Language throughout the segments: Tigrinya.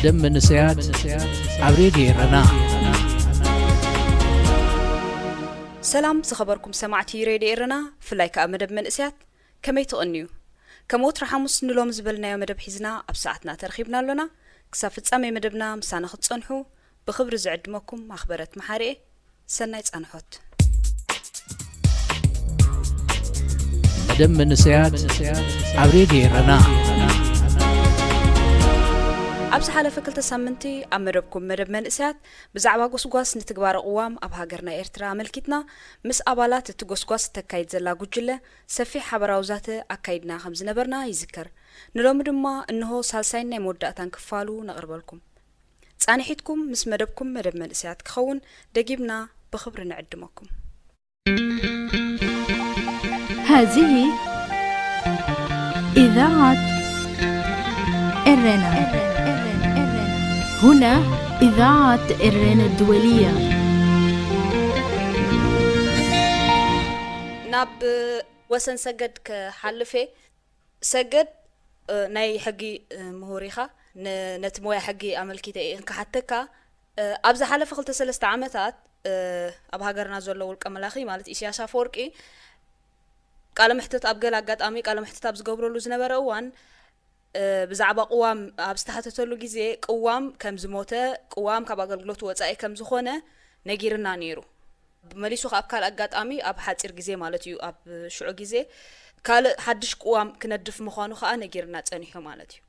ደም መንእሰያት ኣብ ሬድዮ ኤረና። ሰላም ዝኸበርኩም ሰማዕቲ ሬድዮ ኤረና፣ ብፍላይ ከኣ መደብ መንእሰያት፣ ከመይ ትቕንዩ? ከም ወትሩ ሓሙስ ንሎም ዝበልናዮ መደብ ሒዝና ኣብ ሰዓትና ተረኺብና ኣሎና። ክሳብ ፍጻሜ መደብና ምሳና ክትጸንሑ ብኽብሪ ዝዕድመኩም ማኽበረት መሓርኤ። ሰናይ ጻንሖት። መደብ መንእሰያት ኣብ ሬድዮ ኤረና። ኣብ ዝሓለፈ ክልተ ሳምንቲ ኣብ መደብኩም መደብ መንእሰያት ብዛዕባ ጎስጓስ ንትግባረ ቅዋም ኣብ ሃገርና ኤርትራ ኣመልኪትና ምስ ኣባላት እቲ ጎስጓስ እተካይድ ዘላ ጉጅለ ሰፊሕ ሓበራዊ ዛተ ኣካይድና ከም ዝነበርና ይዝከር። ንሎሚ ድማ እንሆ ሳልሳይን ናይ መወዳእታን ክፋሉ ነቕርበልኩም። ጻንሒትኩም ምስ መደብኩም መደብ መንእሰያት ክኸውን ደጊምና ብኽብሪ ንዕድመኩም። هذه إذاعة إرنا. هنا إذاعة إرنا الدولية. ናብ ወሰን ሰገድ ክሓልፍ እየ። ሰገድ፣ እ፣ ናይ ሕጊ፣ እ፣ ምሁር ኢኻ። ን-፣ ነቲ ሞያ ሕጊ ኣመልኪተ እየ እንክሓተካ፣ እ፣ ኣብ ዝሓለፈ ክልተ ሰለስተ ዓመታት፣ እ፣ ኣብ ሃገርና ዘሎ ውልቀ መላኺ ማለት ኢሳያስ ኣፈወርቂ ቃለ መሕትት፣ ኣብ ገለ ኣጋጣሚ ቃለ መሕትት ኣብ ዝገብረሉ ዝነበረ እዋን፣ እ፣ ብዛዕባ ቅዋም ኣብ ዝተሓተተሉ ግዜ ቅዋም ከም ዝሞተ፣ ቅዋም ካብ ኣገልግሎት ወጻኢ ከም ዝኾነ ነጊርና ነይሩ። መሊሱ ከኣ ኣብ ካልእ ኣጋጣሚ ኣብ ሓጺር ግዜ ማለት እዩ፣ ኣብ ሽዑ ግዜ ካልእ ሓድሽ ቅዋም ክነድፍ ምዃኑ ከኣ ነጊርና ጸኒሑ ማለት እዩ።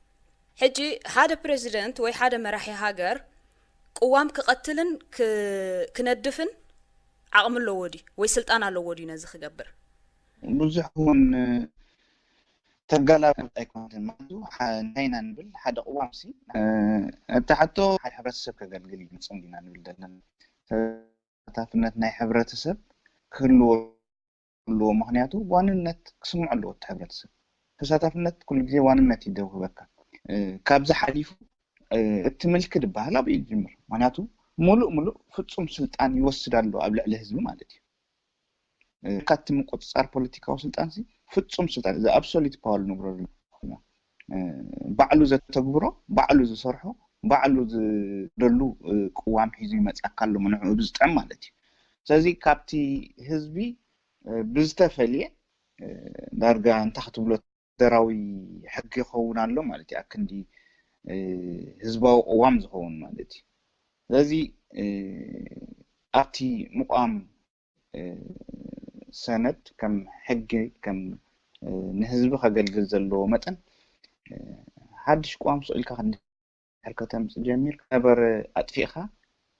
ሕጂ ሓደ ፕሬዚደንት ወይ ሓደ መራሒ ሃገር ቅዋም ክቐትልን ክ-፣ ክነድፍን ዓቕሚ ኣለዎ ድዩ ወይ ስልጣን ኣለዎ ድዩ ነዚ ክገብር? ብዙሕ እውን ተጋላብጥ ኣይኮነትን። ማለት ሓ-፣ እንታይ ኢና ንብል፣ ሓደ ቅዋም ሲ፣ እ፣ እቲ ሕቶ ሓደ ሕብረተሰብ ከገልግል እዩ መፅን ኢና ንብል ዘለና። ተሳታፍነት ናይ ሕብረተሰብ ክህልዎ ኣለዎ። ምኽንያቱ ዋንነት ክስምዖ ኣለዎ እቲ ሕብረተሰብ። ተሳታፍነት ኩሉ ግዜ ዋንነት እዩ ደውህበካ። እ፣ ካብዚ ሓሊፉ፣ እ፣ እቲ ምልኪ ዝበሃል ኣብኡ እዩ ዝጅምር። ምኽንያቱ ሙሉእ ሙሉእ ፍጹም ስልጣን ይወስድ ኣሎ ኣብ ልዕሊ ህዝቢ ማለት እዩ። እ፣ ካብቲ ምቁጽጻር ፖለቲካዊ ስልጣን ሲ ፍጹም ስልጣን፣ እዚ ኣብሶሉት ፓወር ንብሎ ኣለና። እ፣ ባዕሉ ዘተግብሮ፣ ባዕሉ ዝሰርሖ፣ ባዕሉ ዝደሉ፣ እ፣ ቅዋም ሒዙ ይመጻካ ኣሎ፣ ንዕኡ ብዝጥዕም ማለት እዩ። ስለዚ ካብቲ ህዝቢ፣ እ፣ ብዝተፈልየ፣ እ፣ ዳርጋ እንታይ ክትብሎ፣ ወታደራዊ ሕጊ ይኸውን ኣሎ ማለት እዩ፣ ኣክንዲ፣ እ፣ ህዝባዊ ቅዋም ዝኸውን ማለት እዩ። ስለዚ፣ እ፣ ኣብቲ ምቋም፣ እ፣ ሰነድ ከም ሕጊ፣ ከም፣ እ፣ ንህዝቢ ከገልግል ዘለዎ መጠን፣ እ፣ ሓድሽ ቅዋም ስቕ ኢልካ እንድሕር ከተምጽእ ጀሚርካ፣ ነበረ ኣጥፊእካ፣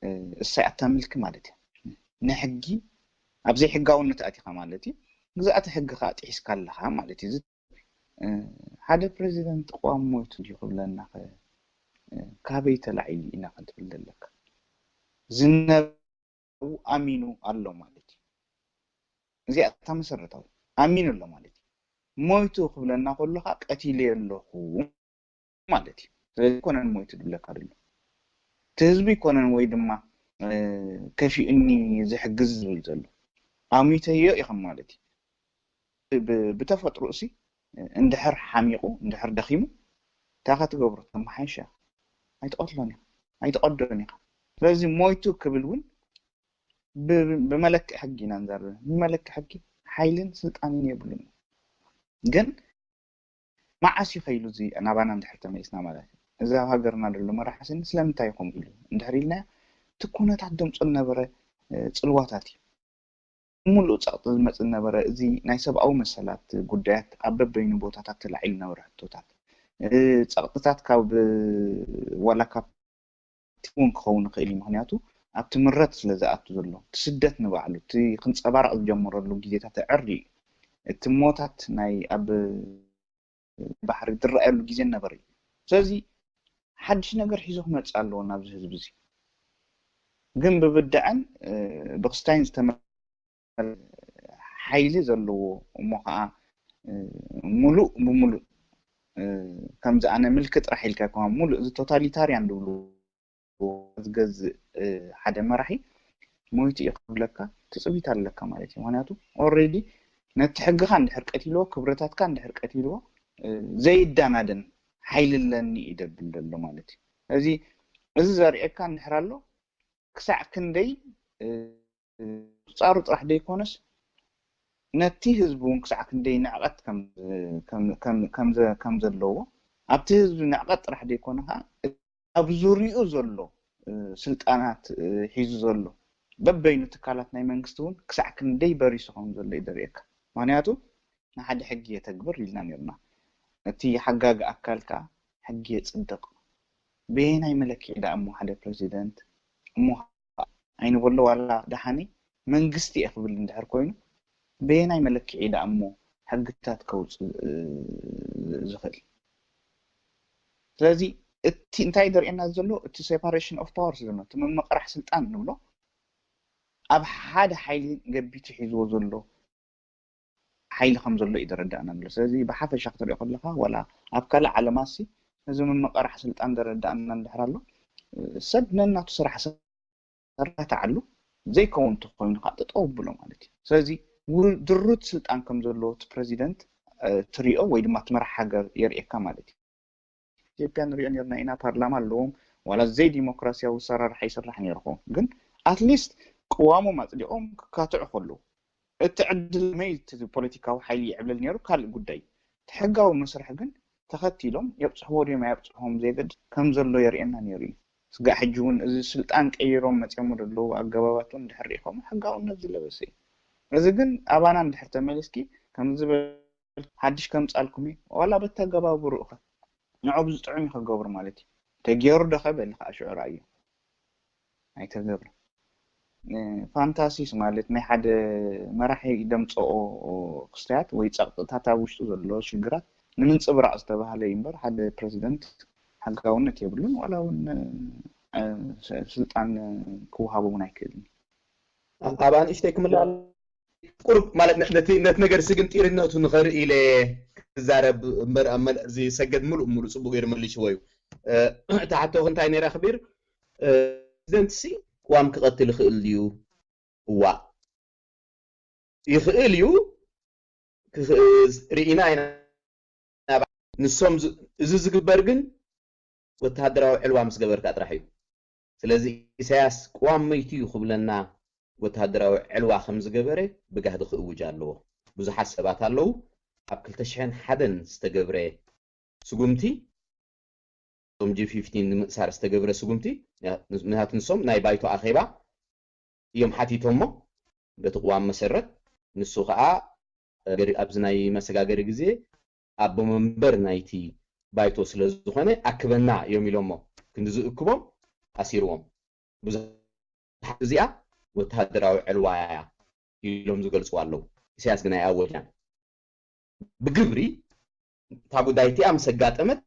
እ፣ እሳይ ኣታ ምልኪ ማለት እዩ። ንሕጊ ኣብ ዘይሕጋውነት ኣቲኻ ማለት እዩ። ግዝኣተ ሕጊ ከኣ ጥሒስካ ኣለኻ ማለት እዩ። እዚ፣ እ፣ ሓደ ፕሬዚደንት ቅዋም ሞይቱ ድዩ ክብለና ኸ፣ እ፣ ካበይ ተላዒሉ ኢና ክንትብል ዘለካ? ዝነበ ኣሚኑ ኣሎ ማለት እዩ። እዚኣ እታ መሰረታዊ ኣሚኑ ኣሎ ማለት እዩ። ሞይቱ ክብለና ከሎ ኸኣ ቀቲለዮ ኣለኹ ማለት እዩ። ስለዚ ኣይኮነን ሞይቱ ድብለካ ዘሎ። እቲ ህዝቢ ኣይኮነን ወይ ድማ፣ እ፣ ከፊኡኒ ዝሕግዝ ዝብል ዘሎ። ኣሚተዮ ኢኹም ማለት እዩ። ብ-፣ ብተፈጥሮኡ ሲ እንድሕር ሓሚቑ፣ እንድሕር ደኺሙ፣ እንታይ ኢኻ ትገብሮ? ተመሓይሽ ኢኻ። ኣይትቐትሎን ኢኻ። ኣይትቐዶን ኢኻ። ስለዚ ሞይቱ ክብል እውን ብ-፣ ብመለክዒ ሕጊ ኢና ንዛረብ። ብመለክዒ ሕጊ ሓይልን ስልጣንን የብሉን። ግን መዓስ እዩ ከይሉ እዚ ናባና እንድሕር ተመሊስና ማለት እዩ። እዚ ኣብ ሃገርና ዘሎ መራሒ ስኒ ስለምንታይ እዩ ከምኡ ኢሉ እንድሕር ኢልናዮ፣ እቲ ኩነታት ደምጾ ዝነበረ፣ እ፣ ጽልዋታት እዩ። ሙሉእ ጸቕጢ ዝመጽእ ዝነበረ እዚ ናይ ሰብኣዊ መሰላት ጉዳያት ኣብ በበይኑ ቦታታት ተላዒሉ ዝነበረ ሕቶታት፣ እ፣ ጸቕጥታት ካብ፣ ዋላ ካብ እውን ክኸውን ይኽእል እዩ። ምኽንያቱ ኣብቲ ምረት ስለ ዝኣቱ ዘሎ፣ እቲ ስደት ንባዕሉ፣ እቲ ክንጸባረቕ ዝጀመረሉ ግዜታት ኣዕርዩ እዩ። እቲ ሞታት ናይ ኣብ ባሕሪ ዝረኣየሉ ግዜ ነበረ እዩ። ስለዚ ሓድሽ ነገር ሒዙ ክመጽእ ኣለዎ ናብዚ ህዝቢ እዚ። ግን ብብድዐን፣ እ፣ ብክስታይን ዝተመ-፣ ሓይሊ ዘለዎ እሞ ኸዓ፣ እ፣ ሙሉእ ብሙሉእ፣ እ፣ ከምዚ ኣነ ምልኪ ጥራሕ ኢልካ ይኮን፣ ሙሉእ እዚ ቶታሊታርያን ዝብሉ ዝገዝእ፣ እ፣ ሓደ መራሒ ሞይቱ እዩ ክብለካ ትጽቢት ኣለካ ማለት እዩ። ምኽንያቱ ኦልሬዲ ነቲ ሕግኻ እንድሕር ቀቲልዎ፣ ክብረታትካ እንድሕር ቀቲልዎ፣ እ፣ ዘይዳናደን ሓይሊ ኣለኒ እዩ ደብል ዘሎ ማለት እዩ። እዚ እዚ ዘርእየካ እንድሕር ኣሎ ክሳዕ ክንደይ እ፣ ፃሩ ጥራሕ ዘይኮነስ ነቲ ህዝቢ እውን ክሳዕ ክንደይ ንዕቐት ከም ከም ከም ከም ዘ- ከም ዘለዎ ኣብቲ ህዝቢ ንዕቐት ጥራሕ ዘይኮነ ከዓ ኣብ ዙሪኡ ዘሎ እ፣ ስልጣናት እ፣ ሒዙ ዘሎ በበይኑ ትካላት ናይ መንግስቲ እውን ክሳዕ ክንደይ በሪሱ ከም ዘሎ እዩ ዘርእየካ። ምክንያቱ ንሓደ ሕጊ የተግብር ኢልና ነርና። እቲ ሓጋጊ ኣካል ከዓ ሕጊ የፅድቕ። በየናይ መለክዒ ደኣ እሞ ሓደ ፕረዚደንት እሞ ኣይንበሎ ዋላ ደሓኒ መንግስቲ እየ ክብል እንድሕር ኮይኑ በየናይ መለክዒ ደኣ እሞ ሕግታት ከውፅእ ዝኽእል? ስለዚ እቲ እንታይ ዘርእየና ዘሎ እቲ separation of powers ዘሎ እቲ ምምቕራሕ ስልጣን ንብሎ ኣብ ሓደ ሓይሊ ገቢቱ ሒዝዎ ዘሎ ሓይሊ ከም ዘሎ እዩ ዘረዳእና ዘሎ። ስለዚ ብሓፈሻ ክትሪኦ ከለካ ዋላ ኣብ ካልእ ዓለማሲ እዚ ምምቕራሕ ስልጣን ዘረዳእና እንድሕር ኣሎ ሰብ ነናቱ ስራሕ ሰራተዓሉ ዘይከውን እንተኮይኑ ከዓ ጠጠው ብሎ ማለት እዩ። ስለዚ ድሩት ስልጣን ከም ዘለዎ እቲ ፕረዚደንት ትሪኦ ወይ ድማ እቲ መራሕ ሃገር የርእየካ ማለት እዩ። ኢትዮጵያ ንሪኦ ነርና ኢና፣ ፓርላማ ኣለዎም፣ ዋላ ዘይዲሞክራሲያዊ ኣሰራርሓ ይስራሕ ነይሩ ክኸውን ግን ኣትሊስት ቅዋሞም ኣፅዲቖም ክካትዑ ከለዉ እቲ ዕድል መይ እቲ ፖለቲካዊ ሓይሊ ይዕብለል ነይሩ ካልእ ጉዳይ። እቲ ሕጋዊ መስርሕ ግን ተኸቲሎም የብፅሕዎ ድዮም ኣየብፅሕዎም ዘይገድስ ከም ዘሎ የርእየና ነይሩ እዩ። ስጋዕ ሕጂ እውን እዚ ስልጣን ቀይሮም መፅኦም ዘለዉ ኣገባባት እውን እንድሕር ርኢኹም ሕጋውነት ዝለበሰ እዩ። እዚ ግን ኣባና እንድሕር ተመሊስኪ ከምዚ ዝበል ሓድሽ ከምፃልኩም እዩ ዋላ በተገባብሩ እኸ ንዑ ብዝጥዑም እዩ ክገብሩ ማለት እዩ። ተገይሩ ዶ ከ በሊ ከዓ ሽዑ ርኣዮ። ኣይተገብረ ፋንታሲስ ማለት ናይ ሓደ መራሒ ደምፀኦ ክስተያት ወይ ፀቕጥታት ኣብ ውሽጡ ዘሎ ሽግራት ንምንፅብራቕ ዝተባህለ እዩ እምበር ሓደ ፕረዚደንት ሕጋውነት የብሉን ዋላ እውን ስልጣን ክወሃቦ እውን ኣይክእልን። ኣባ ንእሽተይ ክምላ ቁሩብ ማለት ነቲ ነቲ ነገር ስግንጢርነቱ ንኸርኢ ኢለ ክዛረብ እምበር እዚ ሰገድ ምሉእ ምሉእ ፅቡቅ ገይሩ መሊስዎ እዩ። እታ ሕቶ እንታይ ነይራ ክቢር ፕሬዚደንት ሲ ቅዋም ክቐትል ይኽእል ድዩ? እዋእ ይኽእል እዩ ርኢና ኢና። ንሶም እዚ ዝግበር ግን ወተሃደራዊ ዕልዋ ምስ ገበርካ ጥራሕ እዩ። ስለዚ ኢሳያስ ቅዋም መይቱ እዩ ክብለና ወተሃደራዊ ዕልዋ ከም ዝገበረ ብጋህዲ ክእውጅ ኣለዎ። ብዙሓት ሰባት ኣለዉ ኣብ ክልተ ሽሕን ሓደን ዝተገብረ ስጉምቲ እቶም ጂ ፊፍቲን ንምእሳር ዝተገብረ ስጉምቲ ምክንያቱ ንሶም ናይ ባይቶ ኣኼባ እዮም ሓቲቶሞ በቲ ቅዋም መሰረት ንሱ ከዓ ኣብዚ ናይ መሰጋገሪ ግዜ ኣቦ መንበር ናይቲ ባይቶ ስለ ዝኾነ ኣክበና እዮም ኢሎሞ ክንዲ ዝእክቦም ኣሲርዎም ብዙሓት እዚኣ ወተሃደራዊ ዕልዋ እያ ኢሎም ዝገልፅዋ ኣለዉ ኢሳያስ ግን ኣይኣወጃን ብግብሪ እታ ጉዳይ እቲኣ ምስ ኣጋጠመት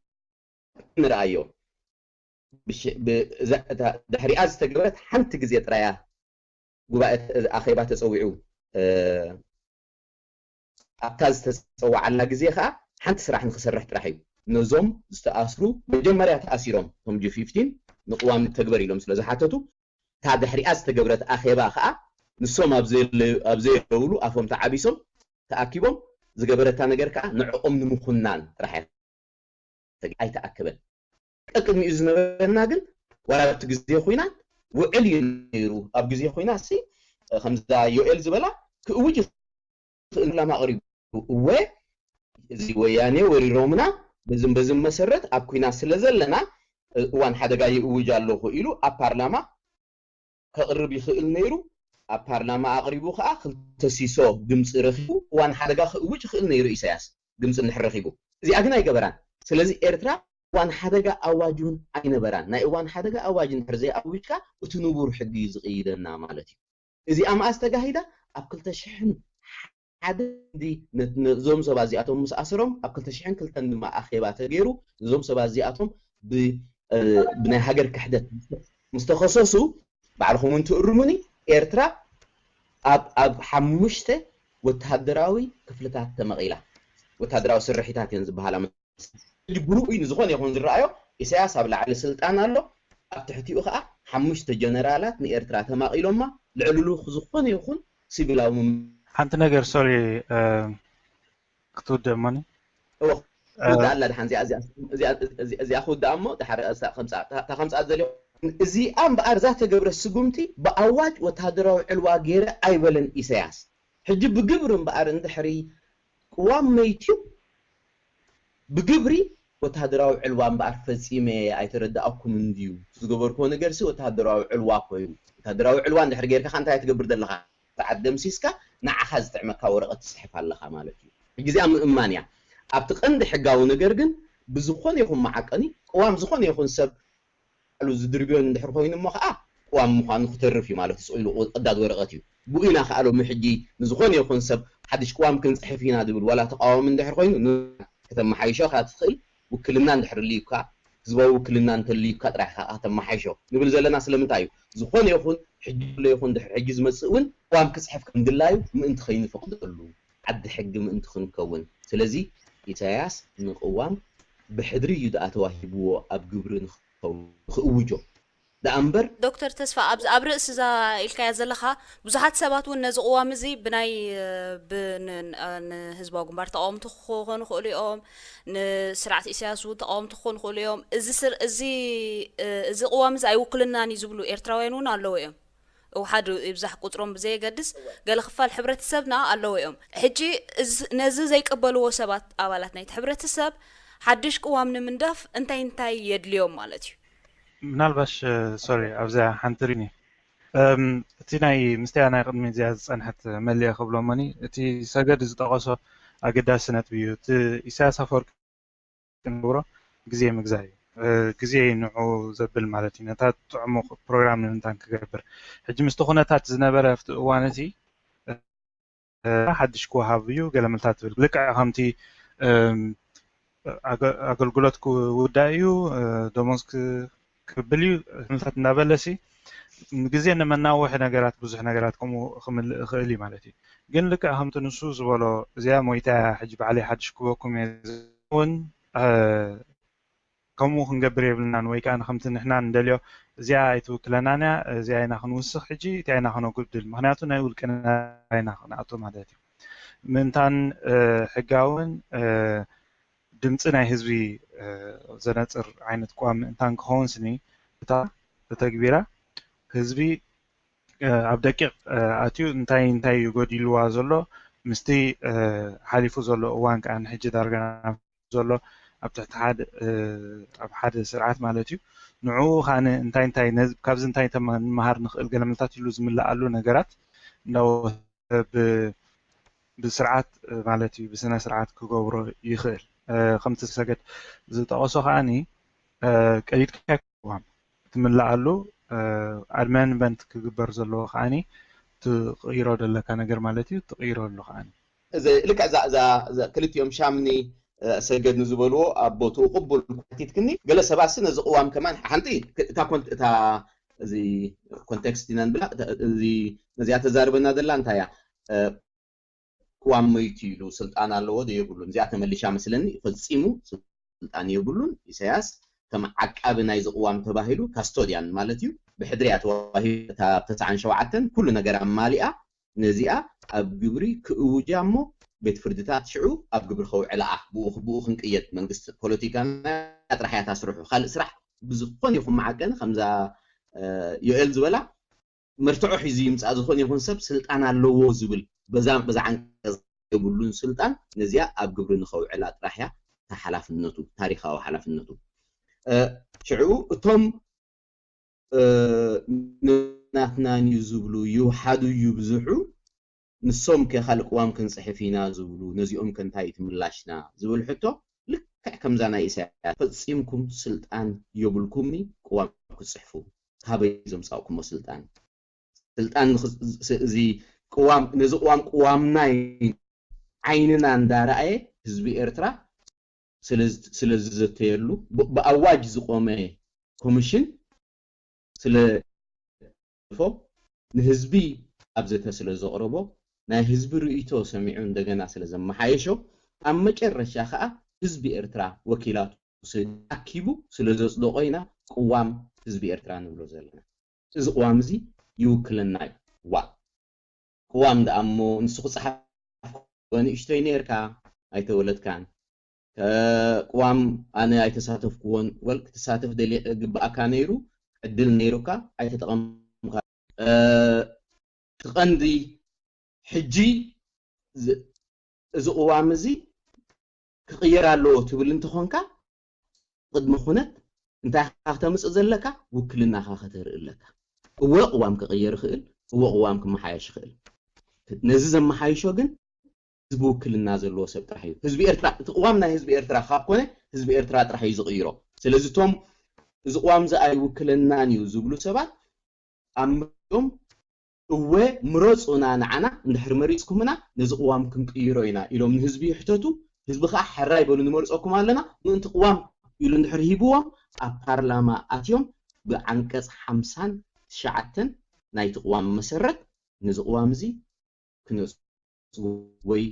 ንርኣዮ ድሕሪኣ ዝተገበረት ሓንቲ ግዜ ጥራያ ጉባኤ ኣኼባ ተፀዊዑ ኣብታ ዝተፀዋዓላ ግዜ ከዓ ሓንቲ ስራሕ ንክሰርሕ ጥራሕ እዩ ነዞም ዝተኣስሩ መጀመርያ ተኣሲሮም እቶም ጂ ፊፍቲን ንቅዋም ንተግበር ኢሎም ስለ ዝሓተቱ እታ ድሕሪኣ ዝተገብረት ኣኼባ ከዓ ንሶም ኣብ ዘየለውሉ ኣፎም ተዓቢሶም ተኣኪቦም ዝገበረታ ነገር ከዓ ንዕኦም ንምኩናን ጥራሕ ኣይተኣከበን። ቀቅድሚኡ ዝነበረና ግን ዋላ ኣብቲ ግዜ ኩናት ውዕል እዩ ነይሩ። ኣብ ግዜ ኩናት ሲ ከምዛ ዮኤል ዝበላ ክእውጅ ይኽእል ላማ ኣቕሪቡ እወ እዚ ወያኔ ወሪሮምና በዝም በዝም መሰረት ኣብ ኩናት ስለ ዘለና እዋን ሓደጋ ይእውጅ ኣለኹ ኢሉ ኣብ ፓርላማ ከቕርብ ይኽእል ነይሩ። ኣብ ፓርላማ ኣቕሪቡ ከዓ ክልተ ሲሶ ድምፂ ረኪቡ እዋን ሓደጋ ክእውጅ ይኽእል ነይሩ ኢሳያስ ድምፂ እንድሕር ረኪቡ። እዚኣ ግን ኣይገበራን። ስለዚ ኤርትራ እዋን ሓደጋ ኣዋጅ እውን ኣይነበራን። ናይ እዋን ሓደጋ ኣዋጅ እንድሕር ዘይኣዊጅካ እቲ ንቡር ሕጊ እዩ ዝቕይደና ማለት እዩ። እዚኣ መኣስ ተጋሂዳ ኣብ ክልተ ሽሕን ሓደ እዞም ሰባት እዚኣቶም ምስ ኣስሮም ኣብ ክልተ ሽሕን ክልተን ድማ ኣኼባ ተገይሩ እዞም ሰባት እዚኣቶም ብናይ ሃገር ክሕደት ምስ ተኸሰሱ ባዕልኹም እንትእርሙኒ ኤርትራ ኣብ ኣብ ሓሙሽተ ወተሃደራዊ ክፍልታት ተመቒላ ወተሃደራዊ ስርሒታት እየን ዝበሃላ ብርኡይ ንዝኾነ ይኹን ዝረኣዮ ኢሳያስ ኣብ ላዕሊ ስልጣን ኣሎ ኣብ ትሕቲኡ ከዓ ሓሙሽተ ጀነራላት ንኤርትራ ተማቒሎማ ልዕልሉ ዝኾነ ይኹን ሲቪላዊ ሓንቲ ነገር ሶሪ ክትውድእ እሞኒ ክውዳእ ኣላ ድሓን እዚኣ እዚኣ እዚኣ እዚኣ እዚኣ ክውዳእ እሞ ድሓር እሳ ከምጻ እታ እታ ከምጻ ዘለ እዚኣ እምበኣር እዛ ተገብረ ስጉምቲ ብኣዋጅ ወታደራዊ ዕልዋ ገይረ ኣይበለን ኢሳያስ። ሕጂ ብግብሪ እምበኣር እንድሕሪ ቅዋም መይትዩ ብግብሪ ወታደራዊ ዕልዋ እምበኣር ፈጺመ ኣይተረዳኣኩምን ድዩ? ዝገበርክዎ ነገርሲ ወታደራዊ ዕልዋ ኮይኑ። ወታደራዊ ዕልዋ እንድሕር ጌርካ ከ እንታይ ትገብር ዘለኻ? ሰዓት ደምሲስካ ንዓኻ ዝጥዕመካ ወረቐት ትጽሕፍ ኣለኻ ማለት እዩ። ሕጂ እዚኣ ምእማን እያ። ኣብቲ ቀንዲ ሕጋዊ ነገር ግን ብዝኾነ ይኹን መዓቀኒ ቅዋም ዝኾነ ይኹን ሰብ ባዕሉ ዝድርብዮን እንድሕር ኮይኑ እሞ ከዓ ቅዋም ምዃኑ ክተርፍ እዩ ማለት እዩ። ስቕ ኢሉ ቅዳድ ወረቐት እዩ። ብኡ ኢና ከዓ ሎሚ ሕጂ ንዝኾነ ይኹን ሰብ ሓድሽ ቅዋም ክንፅሕፍ ኢና ዝብል ዋላ ተቃዋሚ እንድሕር ኮይኑ ን-፣ ከተመሓይሾ ኢኻ ትኽእል። ውክልና እንድሕር ልዩካ፣ ህዝባዊ ውክልና እንተልዩካ ጥራሕ ኢኻ ከተመሓይሾ ንብል ዘለና። ስለምንታይ እዩ? ዝኾነ ይኹን ሕጂ ዘሎ ይኹን ድሕሪ ሕጂ ዝመፅእ እውን ቅዋም ክፅሕፍ ከም ድላዩ ምእንቲ ከይንፈቅደሉ፣ ዓዲ ሕጊ ምእንቲ ክንከውን። ስለዚ ኢሳያስ ንቅዋም ብሕድሪ እዩ ደኣ ተዋሂብዎ ኣብ ግብሪ ንኽኸውን፣ ንኽእውጆ ደኣ እምበር። ዶክተር ተስፋ፣ ኣብዚ ኣብ ርእሲ እዛ ኢልካያ ዘለኻ ብዙሓት ሰባት እውን ነዚ ቅዋም እዚ ብናይ ብ- ን- ን- ንህዝባዊ ግንባር ተቃወምቲ ክኾኑ ይኽእሉ እዮም፣ ንስርዓት ኢሳያስ እውን ተቃወምቲ ክኾኑ ይኽእሉ እዮም። እዚ ስር- እዚ እ፣ እዚ ቅዋም እዚ ኣይውክልናን እዩ ዝብሉ ኤርትራውያን እውን ኣለዉ እዮም። እውሓድ ይብዛሕ ቁፅሮም ብዘየገድስ ገለ ክፋል ሕብረተሰብና ኣለዉ እዮም። ሕጂ እዚ- ነዚ ዘይቅበልዎ ሰባት ኣባላት ናይቲ ሕብረተሰብ ሓድሽ ቅዋም ንምንዳፍ እንታይ እንታይ የድልዮም ማለት እዩ? ምናልባሽ ሶሪ ኣብዚኣ ሓንቲ ሪኒ እም፣ እቲ ናይ ምስቲያ ናይ ቅድሚ እዚኣ ዝፀንሐት መለየ ክብሎ እሞኒ እቲ ሰገድ ዝጠቐሶ ኣገዳሲ ነጥቢ እዩ። እቲ ኢሳያስ ኣፈወርቂ ንገብሮ ግዜ ምግዛእ እዩ። እ፣ ግዜ እዩ ንዑ ዘብል ማለት እዩ። ነታ ጥዕሙቕ ፕሮግራም ንምንታን ክገብር። ሕጂ ምስቲ ኩነታት ዝነበረ ኣብቲ እዋን እቲ እ፣ ሓድሽ ክወሃብ እዩ ገለ ምልታት ትብል። ልክዕ ከምቲ እም፣ ኣገ- ኣገልግሎት ክውዳእ እዩ፣ እ፣ ደሞዝ ክ- ክብል እዩ ምልታት እናበለ ሲ ግዜ ንመናውሒ ነገራት ብዙሕ ነገራት ከምኡ ክምልእ ይኽእል እዩ ማለት እዩ። ግን ልክዕ ከምቲ ንሱ ዝበሎ እዚኣ ሞይታ እያ ሕጂ ባዕለይ ሓድሽ ክበኩም እየ እውን እ፣ ከምኡ ክንገብር የብልናን ወይ ከዓ ከምቲ ንሕና ንደልዮ እዚኣ ኣይትውክለናን እያ እዚኣ ኢና ክንውስኽ ሕጂ እቲኣ ኢና ክነጉድል ምክንያቱ ናይ ውልቅና ኢና ክንኣቱ ማለት እዩ ምእንታን እ፣ ሕጋውን እ፣ ድምፂ ናይ ህዝቢ እ፣ ዘነፅር ዓይነት ቅዋም ምእንታን ክኸውን ስኒ እታ ተተግቢራ ህዝቢ እ፣ ኣብ ደቂቕ እ፣ ኣትዩ እንታይ እንታይ እዩ ጎዲልዋ ዘሎ ምስቲ እ፣ ሓሊፉ ዘሎ እዋን ከዓ ንሕጂ ዳርጋ ናብ ዘሎ ኣብ ትሕቲ ሓደ እ፣ ኣብ ሓደ ስርዓት ማለት እዩ ንዕኡ ከዓ እንታይ እንታይ ነዚ- ካብዚ እንታይ ተመ- ንመሃር ንኽእል ገለመልታት ኢሉ ዝምልኣሉ ነገራት እንዳወሰደ ብ- ብስርዓት እ፣ ማለት እዩ ብስነ ስርዓት ክገብሮ ይኽእል እ፣ ከምቲ ሰገድ ዝጠቐሶ ከዓኒ እ፣ ቀዲድካ ቅዋም ትምልኣሉ ኣድመንመንት ክግበር ዘለዎ ከዓኒ ትቕይሮ ዘለካ ነገር ማለት እዩ ትቕይሮ ኣሎ ከዓኒ እዚ ልክዕ እዛ እዛ እዛ ክልቲኦም ሻምኒ እ፣ ሰገድ ንዝበልዎ ኣብ ቦትኡ ቅቡል ሓቲትክኒ ገለ ሰባት ሲ ነዚ ቅዋም ከማን ሓንቲ ክ- እታ ኮንት- እታ እዚ ኮንቴክስት ኢና ንብላ እታ- እዚ ነዚኣ ተዛርበና ዘላ እንታይ እያ እ፣ ቅዋም መይቱ ኢሉ ስልጣን ኣለዎ ዶ የብሉን እዚኣ ተመሊሻ መስለኒ ፈጺሙ ስልጣን የብሉን ኢሳያስ ከም ዓቃቢ ናይዚ ቅዋም ተባሂሉ ካስቶድያን ማለት እዩ ብሕድሪ እያ ተዋሂባ እታ ተስዓን ሸውዓተን ኩሉ ነገር ኣማሊኣ ነዚኣ ኣብ ግብሪ ክእውጃ እሞ ቤት ፍርድታት ሽዑ ኣብ ግብሪ ከውዕልኣ ብኡ ብኡ ክንቅየድ መንግስቲ ፖለቲካ ጥራሕ እያ ታስርሑ ካልእ ስራሕ ብዝኾነ ይኹን መዓቀኒ ከምዛ ዮኤል ዝበላ መርትዖ ሒዙ ይምፃእ ዝኾነ ይኹን ሰብ ስልጣን ኣለዎ ዝብል በዛ በዛ ዓንቀፅ የብሉን ስልጣን ነዚኣ ኣብ ግብሪ ንኸውዕላ ጥራሕ እያ እታ ሓላፍነቱ ታሪኻዊ ሓላፍነቱ ሽዑ እቶም ናትናን እዩ ዝብሉ ይውሓዱ ይብዝሑ ንሶም ከ ካልእ ቅዋም ክንፅሕፍ ኢና ዝብሉ ነዚኦም ከ እንታይ ትምላሽና ዝብል ሕቶ ልክዕ ከምዛ ናይ ኢሳያስ ፈፂምኩም ስልጣን የብልኩምኒ ቅዋም ክትፅሕፉ ካበይ ዘምፃእኩሞ ስልጣን ስልጣን እዚ ቅዋም ነዚ ቅዋም ቅዋምና ዓይንና እንዳረኣየ ህዝቢ ኤርትራ ስለዝተየሉ ብኣዋጅ ዝቆመ ኮሚሽን ስለ ንህዝቢ ኣብ ዘተ ስለ ዘቕረቦ ናይ ህዝቢ ርእይቶ ሰሚዑ እንደገና ስለ ዘመሓየሾ ኣብ መጨረሻ ከዓ ህዝቢ ኤርትራ ወኪላቱ ኣኪቡ ስለ ዘፅደቆ ኢና ቅዋም ህዝቢ ኤርትራ ንብሎ ዘለና። እዚ ቅዋም እዚ ይውክለና እዩ። ዋ ቅዋም ደኣ እሞ ንሱ ክፀሓፍ ንእሽቶይ ነርካ ኣይተወለድካን ቅዋም ኣነ ኣይተሳተፍኩዎን። ወል ክትሳተፍ ደሊ ግብኣካ ነይሩ፣ ዕድል ነይሩካ ኣይተጠቐምካ። እቲ ቀንዲ ሕጂ እዚ ቅዋም እዚ ክቕየር ኣለዎ ትብል እንተኾንካ፣ ቅድሚ ኩነት እንታይ ኢኻ ክተምፅእ ዘለካ? ውክልናኻ ከተርኢ ኣለካ። እወ ቅዋም ክቕየር ይኽእል፣ እወ ቅዋም ክመሓየሽ ይኽእል። ነዚ ዘመሓይሾ ግን ህዝቢ ውክልና ዘለዎ ሰብ ጥራሕ እዩ። ህዝቢ ኤርትራ፣ እቲ ቅዋም ናይ ህዝቢ ኤርትራ ካብ ኮነ ህዝቢ ኤርትራ ጥራሕ እዩ ዝቕይሮ። ስለዚ እቶም እዚ ቅዋም እዚ ኣይውክለናን እዩ ዝብሉ ሰባት ኣምዮም እወ ምረፁና ንዓና እንድሕር መሪፅኩምና ነዚ ቅዋም ክንቅይሮ ኢና ኢሎም ንህዝቢ ይሕተቱ። ህዝቢ ከዓ ሕራይ በሉ ንመርፀኩም ኣለና ምእንቲ ቅዋም ኢሉ እንድሕር ሂብዎም ኣብ ፓርላማ ኣትዮም ብዓንቀፅ ሓምሳን ትሽዓተን ናይቲ ቅዋም መሰረት ነዚ ቅዋም እዚ ክነፅጉ ወይ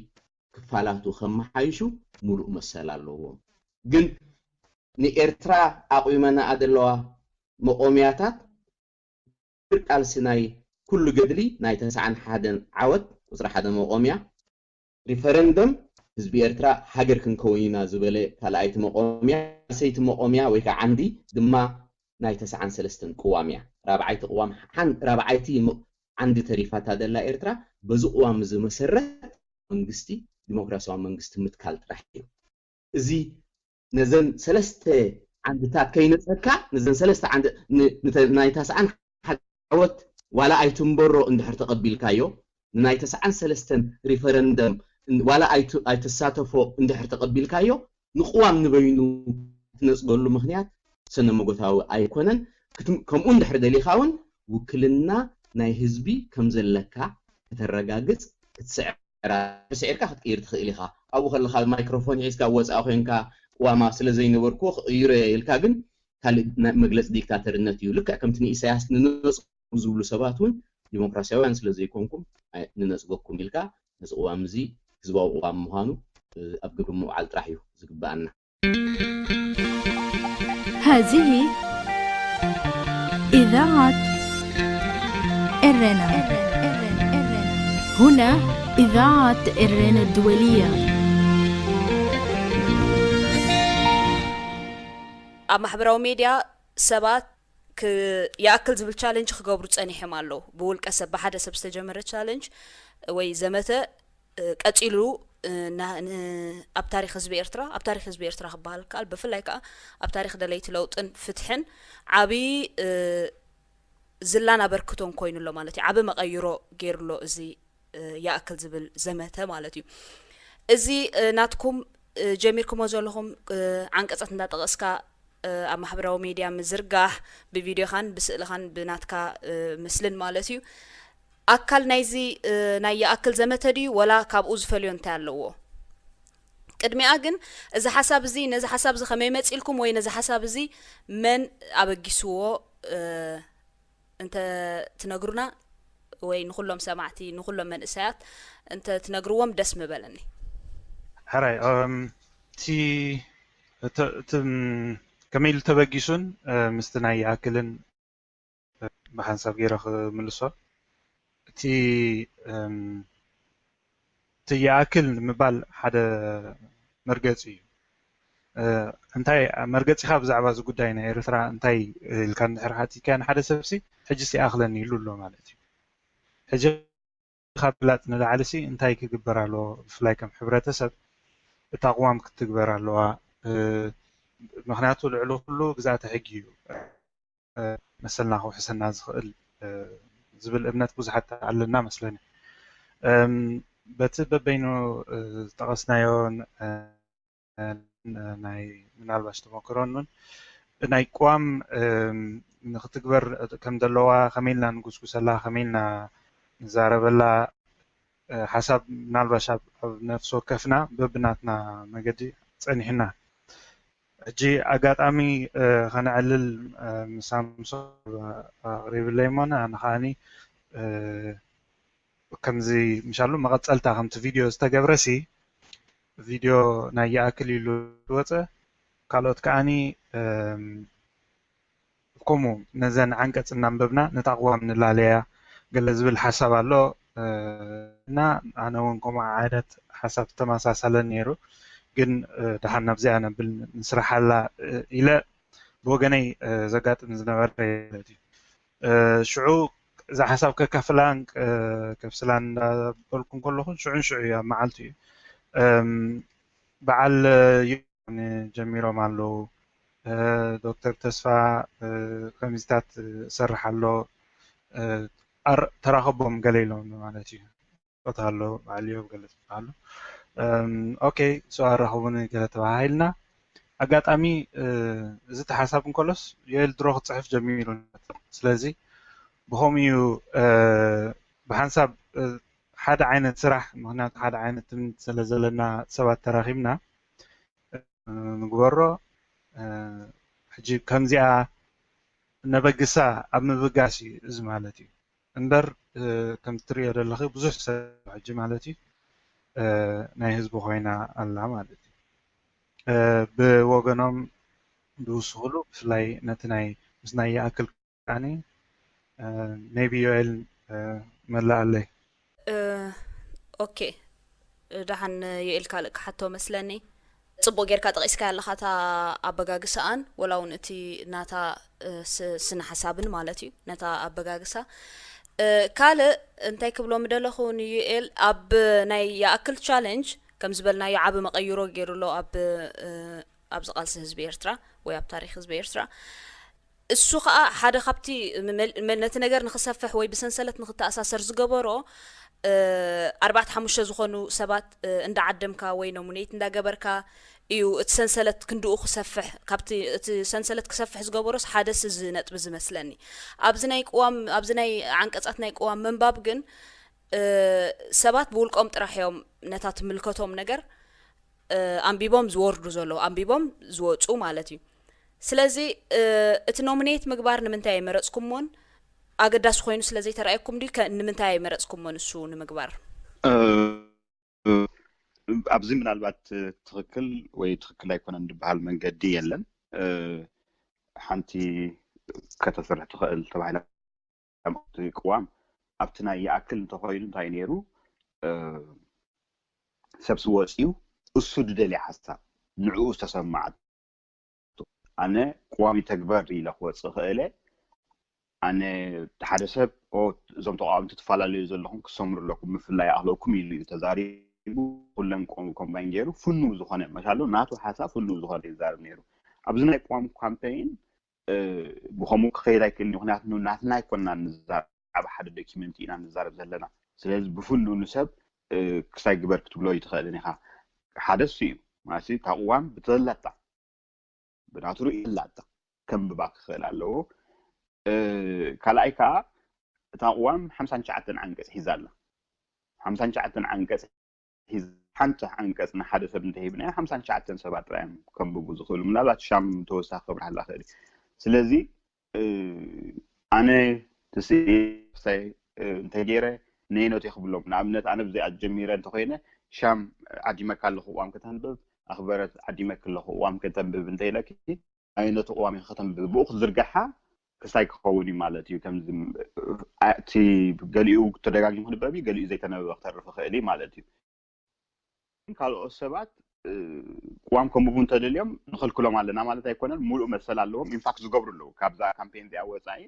ክፋላቱ ከመሓይሹ ሙሉእ መሰል ኣለዎም። ግን ንኤርትራ ኣቑመናኣ ዘለዋ መቆምያታት ቃልሲ ናይ ኩሉ ገድሊ ናይ ተስዓን ሓደን ዓወት ቁፅሪ ሓደ መቆምያ ሪፈረንደም ህዝቢ ኤርትራ ሃገር ክንከውን ኢና ዝበለ ካልኣይቲ መቆምያ፣ ሳልሰይቲ መቆምያ ወይ ከዓ ዓንዲ ድማ ናይ ተስዓን ሰለስተን ቅዋም እያ። ራብዓይቲ ቅዋም ሓን-፣ ራብዓይቲ ም-፣ ዓንዲ ተሪፋታ ዘላ ኤርትራ በዚ ቅዋም እዚ መሰረት መንግስቲ ዲሞክራሲያዊ መንግስቲ ምትካል ጥራሕ እዩ። እዚ ነዘን ሰለስተ ዓንድታት ከይነፀካ ነዘን ሰለስተ ዓንዲ ን-፣ ንተ-፣ ናይ ተስዓን ሓደ ዓወት ዋላ ኣይትንበሮ እንድሕር ተቐቢልካዮ ንናይ ተስዓን ሰለስተን ሪፈረንደም ዋላ ኣይት-፣ ኣይትሳተፎ እንድሕር ተቐቢልካዮ ንቅዋም ንበይኑ ትነፅገሉ ምክንያት ሰነ መጎታዊ ኣይኮነን። ክትም-፣ ከምኡ እንድሕር ደሊኻ እውን ውክልና ናይ ህዝቢ ከም ዘለካ ከተረጋግፅ ክትስዕራ ስዒርካ ክትቅይር ትኽእል ኢኻ። ኣብኡ ከለኻ ማይክሮፎን ሒዝካ ወፃኢ ኮይንካ ቅዋማ ስለ ዘይነበርኩ ክቕይሮ እየ ኢልካ ግን ካልእ ናይ መግለፂ ዲክታተርነት እዩ። ልክዕ ከምቲ ንኢሳያስ ንነፅጉ ዝብሉ ሰባት እውን ዲሞክራሲያውያን ስለ ዘይኮንኩም ኣይ-፣ ንነፅገኩም ኢልካ ነዚ ቅዋም እዚ ህዝባዊ ቅዋም ምዃኑ እ፣ ኣብ ግብሪ ምውዓል ጥራሕ እዩ ዝግበኣና። هذه إذاعة إرنا. هنا إذاعة إرنا الدولية. ኣብ ማሕበራዊ ሜድያ ሰባት ክ-፣ ይኣክል ዝብል ቻለንጅ ክገብሩ ጸኒሖም ኣለዉ። ብውልቀ ሰብ፣ ብሓደ ሰብ ዝተጀመረ ቻለንጅ ወይ ዘመተ፣ እ፣ ቀጺሉ፣ እ፣ ና-፣ ን-፣ ኣብ ታሪኽ ህዝቢ ኤርትራ፣ ኣብ ታሪኽ ህዝቢ ኤርትራ ክበሃል ይከኣል፣ ብፍላይ ከኣ ኣብ ታሪኽ ደለይቲ ለውጥን ፍትሕን ዓቢ፣ እ፣ ዝላን ኣበርክቶን ኮይኑ ኣሎ ማለት እዩ። ዓቢ መቐይሮ ገይሩ ኣሎ እዚ፣ እ፣ ይኣክል ዝብል ዘመተ ማለት እዩ። እዚ፣ እ፣ ናትኩም፣ እ፣ ጀሚርኩሞ ዘለኹም፣ እ፣ ዓንቀጻት እንዳጠቐስካ፣ እ፣ ኣብ ማሕበራዊ ሜድያ ምዝርጋሕ፣ ብቪድዮኻን ብስእልኻን ብናትካ፣ እ፣ ምስልን ማለት እዩ። ኣካል ናይዚ፣ እ፣ ናይ ይኣክል ዘመተ ድዩ ወላ ካብኡ ዝፈልዮ እንታይ ኣለዎ? ቅድሚኣ ግን እዚ ሓሳብ እዚ፣ ነዚ ሓሳብ እዚ ከመይ መጺእልኩም ወይ ነዚ ሓሳብ እዚ መን ኣበጊስዎ፣ እ፣ እንተ ትነግሩና ወይ ንኹሎም ሰማዕቲ፣ ንኹሎም መንእሰያት እንተ ትነግርዎም ደስ ምበለኒ። ሕራይ፣ እም፣ እቲ፣ እቲ፣ እቲ፣ እም፣ ከመይ ኢሉ ተበጊሱን፣ እ፣ ምስቲ ናይ ይኣክልን፣ እ፣ ብሓንሳብ ገይረ ክምልሶ። እቲ፣ እም፣ እቲ ይኣክል ንምባል ሓደ መርገጺ እዩ። እ፣ እንታይ መርገጺኻ ብዛዕባ እዚ ጉዳይ ናይ ኤርትራ እንታይ ኢልካ እንድሕር ሓቲትካዮ ንሓደ ሰብሲ፣ ሕጂስ ይኣኽለኒ ኢሉ ኣሎ ማለት እዩ። ሕጂ ካብ ፍላጥ ንላዕሊሲ እንታይ ክግበር ኣለዎ? ብፍላይ ከም ሕብረተሰብ እታ ቅዋም ክትግበር ኣለዋ። እ፣ ምኽንያቱ ልዕሊ ኩሉ ግዝኣተ ሕጊ እዩ፣ እ፣ መሰልና ክውሕሰና ዝኽእል፣ እ፣ ዝብል እምነት ብዙሓት ኣለና መስለኒ። እም፣ በቲ በበይኑ፣ እ፣ ዝጠቐስናዮ፣ እ፣ ናይ ምናልባሽ ተመክሮን እውን ናይ ቅዋም፣ እም፣ ንክትግበር ከም ዘለዋ ከመይ ኢልና ንጉስጉሰላ፣ ከመይ ኢልና ንዛረበላ፣ እ፣ ሓሳብ ምናልባሽ ኣብ፣ ኣብ ነፍሲ ወከፍና በብናትና መገዲ ጸኒሕና። ሕጂ ኣጋጣሚ፣ እ፣ ከነዕልል፣ እ፣ ምሳምሶ ኣቕሪብለይ እሞ፣ ንኣነ ከኣኒ፣ እ፣ ከምዚ ምሻሉ መቐጸልታ ከምቲ ቪድዮ ዝተገብረሲ፣ ቪድዮ ናይ ይኣክል ኢሉ ዝወጸ፣ ካልኦት ከኣኒ፣ እም፣ ከምኡ ነዘን ዓንቀጽ እናንበብና ነታ ቅዋም ንላለያ ገለ ዝብል ሓሳብ ኣሎ፣ እ፣ እና ኣነ እውን ከምኡ ዓይነት ሓሳብ ዝተመሳሰለ ነይሩ። ግን ደሓን ናብዚኣ ነብል ንስራሓላ ኢለ ብወገነይ ዘጋጥም ዝነበረ ማለት እዩ። ሽዑ እዛ ሓሳብ ከካፍላን ከብስላን እንዳበልኩ ከለኹ ሽዑን ሽዑ እዩ ኣብ መዓልቲ እዩ። በዓል ዮን ጀሚሮም ኣለዉ። ዶክተር ተስፋ ከምዚታት እሰርሕ ኣሎ፣ ተራኸቦም ገለ ኢሎም ማለት እዩ። ፆታ ኣሎ፣ በዓል ዮብ ገለ ፆታ ኣሎ። ኦኬ፣ ሶ ኣራኸቡኒ ገለ ተባሃሂልና። ኣጋጣሚ እዚ ተሓሳብ እንከሎስ ዮኤል ድሮ ክፅሕፍ ጀሚሩ። ስለዚ ብኸምኡ እዩ ብሓንሳብ ሓደ ዓይነት ስራሕ፣ ምክንያቱ ሓደ ዓይነት ትምኒት ስለ ዘለና ሰባት ተራኺብና ንግበሮ። ሕጂ ከምዚኣ ነበግሳ ኣብ ምብጋስ እዩ እዚ ማለት እዩ እምበር ከምቲ ትሪኦ ዘለኺ ብዙሕ ሰብ ሕጂ ማለት እዩ ናይ ህዝቢ ኮይና ኣላ ማለት እዩ። ብወገኖም ዝውስኽሉ ብፍላይ ነቲ ናይ ምስ ናይ ይኣክል ኒ maybe ዮኤል መላኣለይ። ኦኬ፣ ደሓን ዮኤል ካልእ ክሓቶ መስለኒ። ፅቡቅ ጌርካ ጠቂስካ ኣለካ እታ ኣበጋግስኣን ወላ እውን እቲ ናታ ስነ ሓሳብን ማለት እዩ ነታ ኣበጋግሳ። ካልእ እንታይ ክብሎ ምደለኹ ንዩኤል ኣብ ናይ ይኣክል ቻለንጅ ከም ዝበልናዮ ዓቢ መቀይሮ ገይሩ ኣሎ ኣብ ኣብዚ ቃልሲ ህዝቢ ኤርትራ ወይ ኣብ ታሪክ ህዝቢ ኤርትራ። እሱ ከዓ ሓደ ካብቲ ነቲ ነገር ንክሰፍሕ ወይ ብሰንሰለት ንክተኣሳሰር ዝገበሮ ኣርባዕተ ሓሙሽተ ዝኾኑ ሰባት እንዳዓደምካ ወይ ኖሙኔት እንዳገበርካ እዩ እቲ ሰንሰለት ክንድኡ ክሰፍሕ። ካብቲ እቲ ሰንሰለት ክሰፍሕ ዝገበሮስ ሓደስ እዚ ነጥቢ ዝመስለኒ ኣብዚ ናይ ቅዋም ኣብዚ ናይ ዓንቀጻት ናይ ቅዋም ምንባብ ግን ሰባት ብውልቆም ጥራሕ እዮም ነታ ትምልከቶም ነገር ኣንቢቦም ዝወርዱ ዘለዉ ኣንቢቦም ዝወፁ ማለት እዩ። ስለዚ እቲ ኖሚኔት ምግባር ንምንታይ ኣይመረፅኩሞን ኣገዳሲ ኮይኑ ስለ ዘይተረኣየኩም ድዩ ከ- ንምንታይ ኣይመረፅኩሞን እሱ ንምግባር? ኣብዚ ምናልባት ትኽክል ወይ ትኽክል ኣይኮነን ዝበሃል መንገዲ የለን። ሓንቲ ከተስርሕ ትኽእል ተባሂላ ቅዋም ኣብቲ ናይ ይኣክል እንተኾይኑ እንታይ ነይሩ ሰብ ስወፅዩ እሱ ዝደልየ ሓሳብ ንዕኡ ዝተሰማዓት ኣነ ቅዋም ይተግበር ኢለ ክወፅእ ክእለ ኣነ ሓደ ሰብ እዞም ተቃወምቲ ትፈላለዩ ዘለኹም ክሰምሩ ኣለኩም ምፍላይ ኣኽለኩም ኢሉ እዩ ተዛሪቡ። ኩለን ኮምባይን ገይሩ ፍኑ ዝኾነ መሻሎ ናቱ ሓሳብ ፍኑ ዝኾነ ይዛረብ ነይሩ። ኣብዚ ናይ ቅዋም ካምፔይን ብኸምኡ ክኸይድ ኣይክእልን ምክንያቱ ናትና ኣይኮና ንዛረብ ሓደ ዶኪመንት ኢና ንዛረብ ዘለና። ስለዚ ብፍኑ ንሰብ ክሳይ ግበር ክትብሎ ይትኽእልን ኢኻ። ሓደ እሱ እዩ ማለት እታ ቅዋም ብተዘላታ ብናቱ ርእዩ ኣላታ ከንብባ ክኽእል ኣለዎ። ካልኣይ ከዓ እታ ቅዋም ሓምሳን ትሽዓተን ዓንቀፅ ሒዛ ኣላ። ሓምሳን ትሽዓተን ዓንቀፅ ሒዛ ሓንቲ ዓንቀፅ ንሓደ ሰብ እንተሂብናዮ ሓምሳን ትሽዓተን ሰባት ጥራይ እዮም ከንብቡ ዝኽእሉ። ምናልባት ሻም ተወሳኺ ከብርሃላ ክእል እዩ። ስለዚ ኣነ ትስኢሳይ እንተገይረ ነይኖት ክብሎም ንኣብነት ኣነ ብዚኣ ጀሚረ እንተኮይነ ሻም ዓዲመካ ኣለኹ ቅዋም ከተንብብ ኣኽበረት ዓዲመክ ኣለኹ ቅዋም ከተንብብ እንተኢለኪ ኣይነቱ ቅዋም ኢኺ ከተንብብ ብኡ ክትዝርግሓ ክስታይ ክኸውን እዩ ማለት እዩ ከምዚ እቲ ገሊኡ ተደጋጊሙ ክንበብ እዩ ገሊኡ ዘይተነበበ ክተርፍ ይኽእል እዩ ማለት እዩ ካልኦት ሰባት ቅዋም ከንብቡ እንተደልዮም ንኸልክሎም ኣለና ማለት ኣይኮነን ሙሉእ መሰል ኣለዎም ኢንፋክት ዝገብሩ ኣለዉ ካብዛ ካምፔን እዚኣ ወፃኢ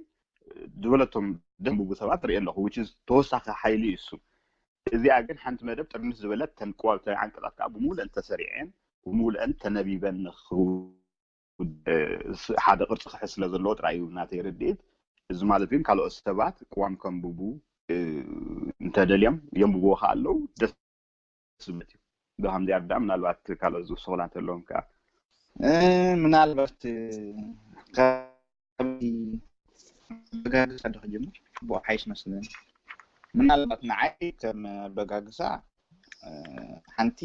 ዝበለቶም ደንብቡ ሰባት ርኢ ኣለኹ which is ተወሳኺ ሓይሊ እዩ እሱ እዚኣ ግን ሓንቲ መደብ ጥርንፍ ዝበለት ተን ቅዋም ተን ዓንቀፃት ከዓ ብሙሉእን ተሰሪዐን ብሙሉእን ተነቢበን ንክውድ ሓደ ቅርፂ ክሕዝ ስለ ዘለዎ ጥራይ እዩ ናተይ ርድኢት እዚ ማለት ግን ካልኦት ሰባት ቅዋም ከንብቡ እንተደልዮም የንብብዎ ከዓ ኣለዉ ደስ ዝብለት እዩ ብከምዚ ኣርዳ ምናልባት ካልኦት ዝውስኹላ ተለዎም ከዓ ምናልባት ኣበጋግሳ ዶ ክጅምር ብኡ ሓይሽ መስለኒ ምናልባት ንዓይ ከም ኣበጋግሳ ሓንቲ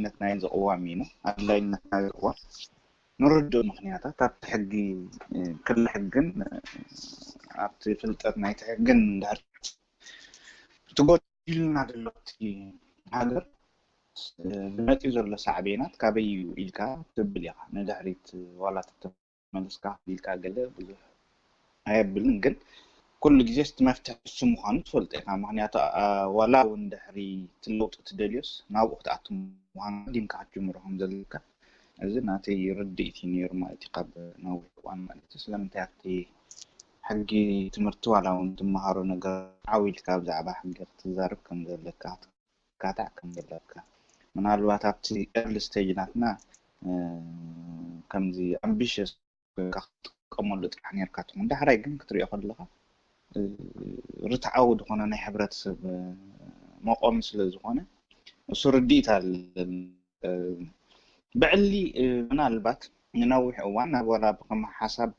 ነት ናይ ዝቕዋም ኢና ኣድላይነት ናይ ዝቕዋም ንርድእ ምክንያታት ኣብቲ ሕጊ ክሊ ሕግን ኣብቲ ፍልጠት ናይቲ ሕግን እንድሕር እቲ ጎዲልና ዘሎ እቲ ሃገር ዝመፅኡ ዘሎ ሳዕቤናት ካበይ እዩ ኢልካ ትብል ኢኻ ንድሕሪት ዋላ ተመልስካ ኢልካ ገለ ብዙሕ ኣየብልን ግን ኩሉ ግዜ እቲ መፍትሒ እሱ ምዃኑ ትፈልጦ ኢኻ። ምኽንያቱ ዋላ እውን ድሕሪ እቲ ለውጢ ትደልዮስ ናብኡ ክትኣቱ ምዃኑ ኣዲምካ ክትጅምሮ ከም ዘለካ፣ እዚ ናተይ ርድኢት እዩ ነይሩ ማለት እዩ። ካብ ነዊሕ እዋን ማለት እዩ። ስለምንታይ ኣብቲ ሕጊ ትምህርቲ ዋላ እውን ትመሃሮ ነገር ዓው ኢልካ ብዛዕባ ሕጊ ክትዛረብ ከም ዘለካ፣ ክትካታዕ ከም ዘለካ፣ ምናልባት ኣብቲ early stage ናትና ከምዚ ambitious ኮይንካ ክትጥቀመሉ ጥራሕ ኔርካ ትኾን። ዳሕራይ ግን ክትሪኦ ከለኻ ርትዓዊ ዝኾነ ናይ ሕብረተሰብ መቆሚ ስለ ዝኾነ እሱ ርድኢት ኣለኒ። ብዕሊ ንነዊሕ እዋን ናብ ዋላ ብከም ሓሳብ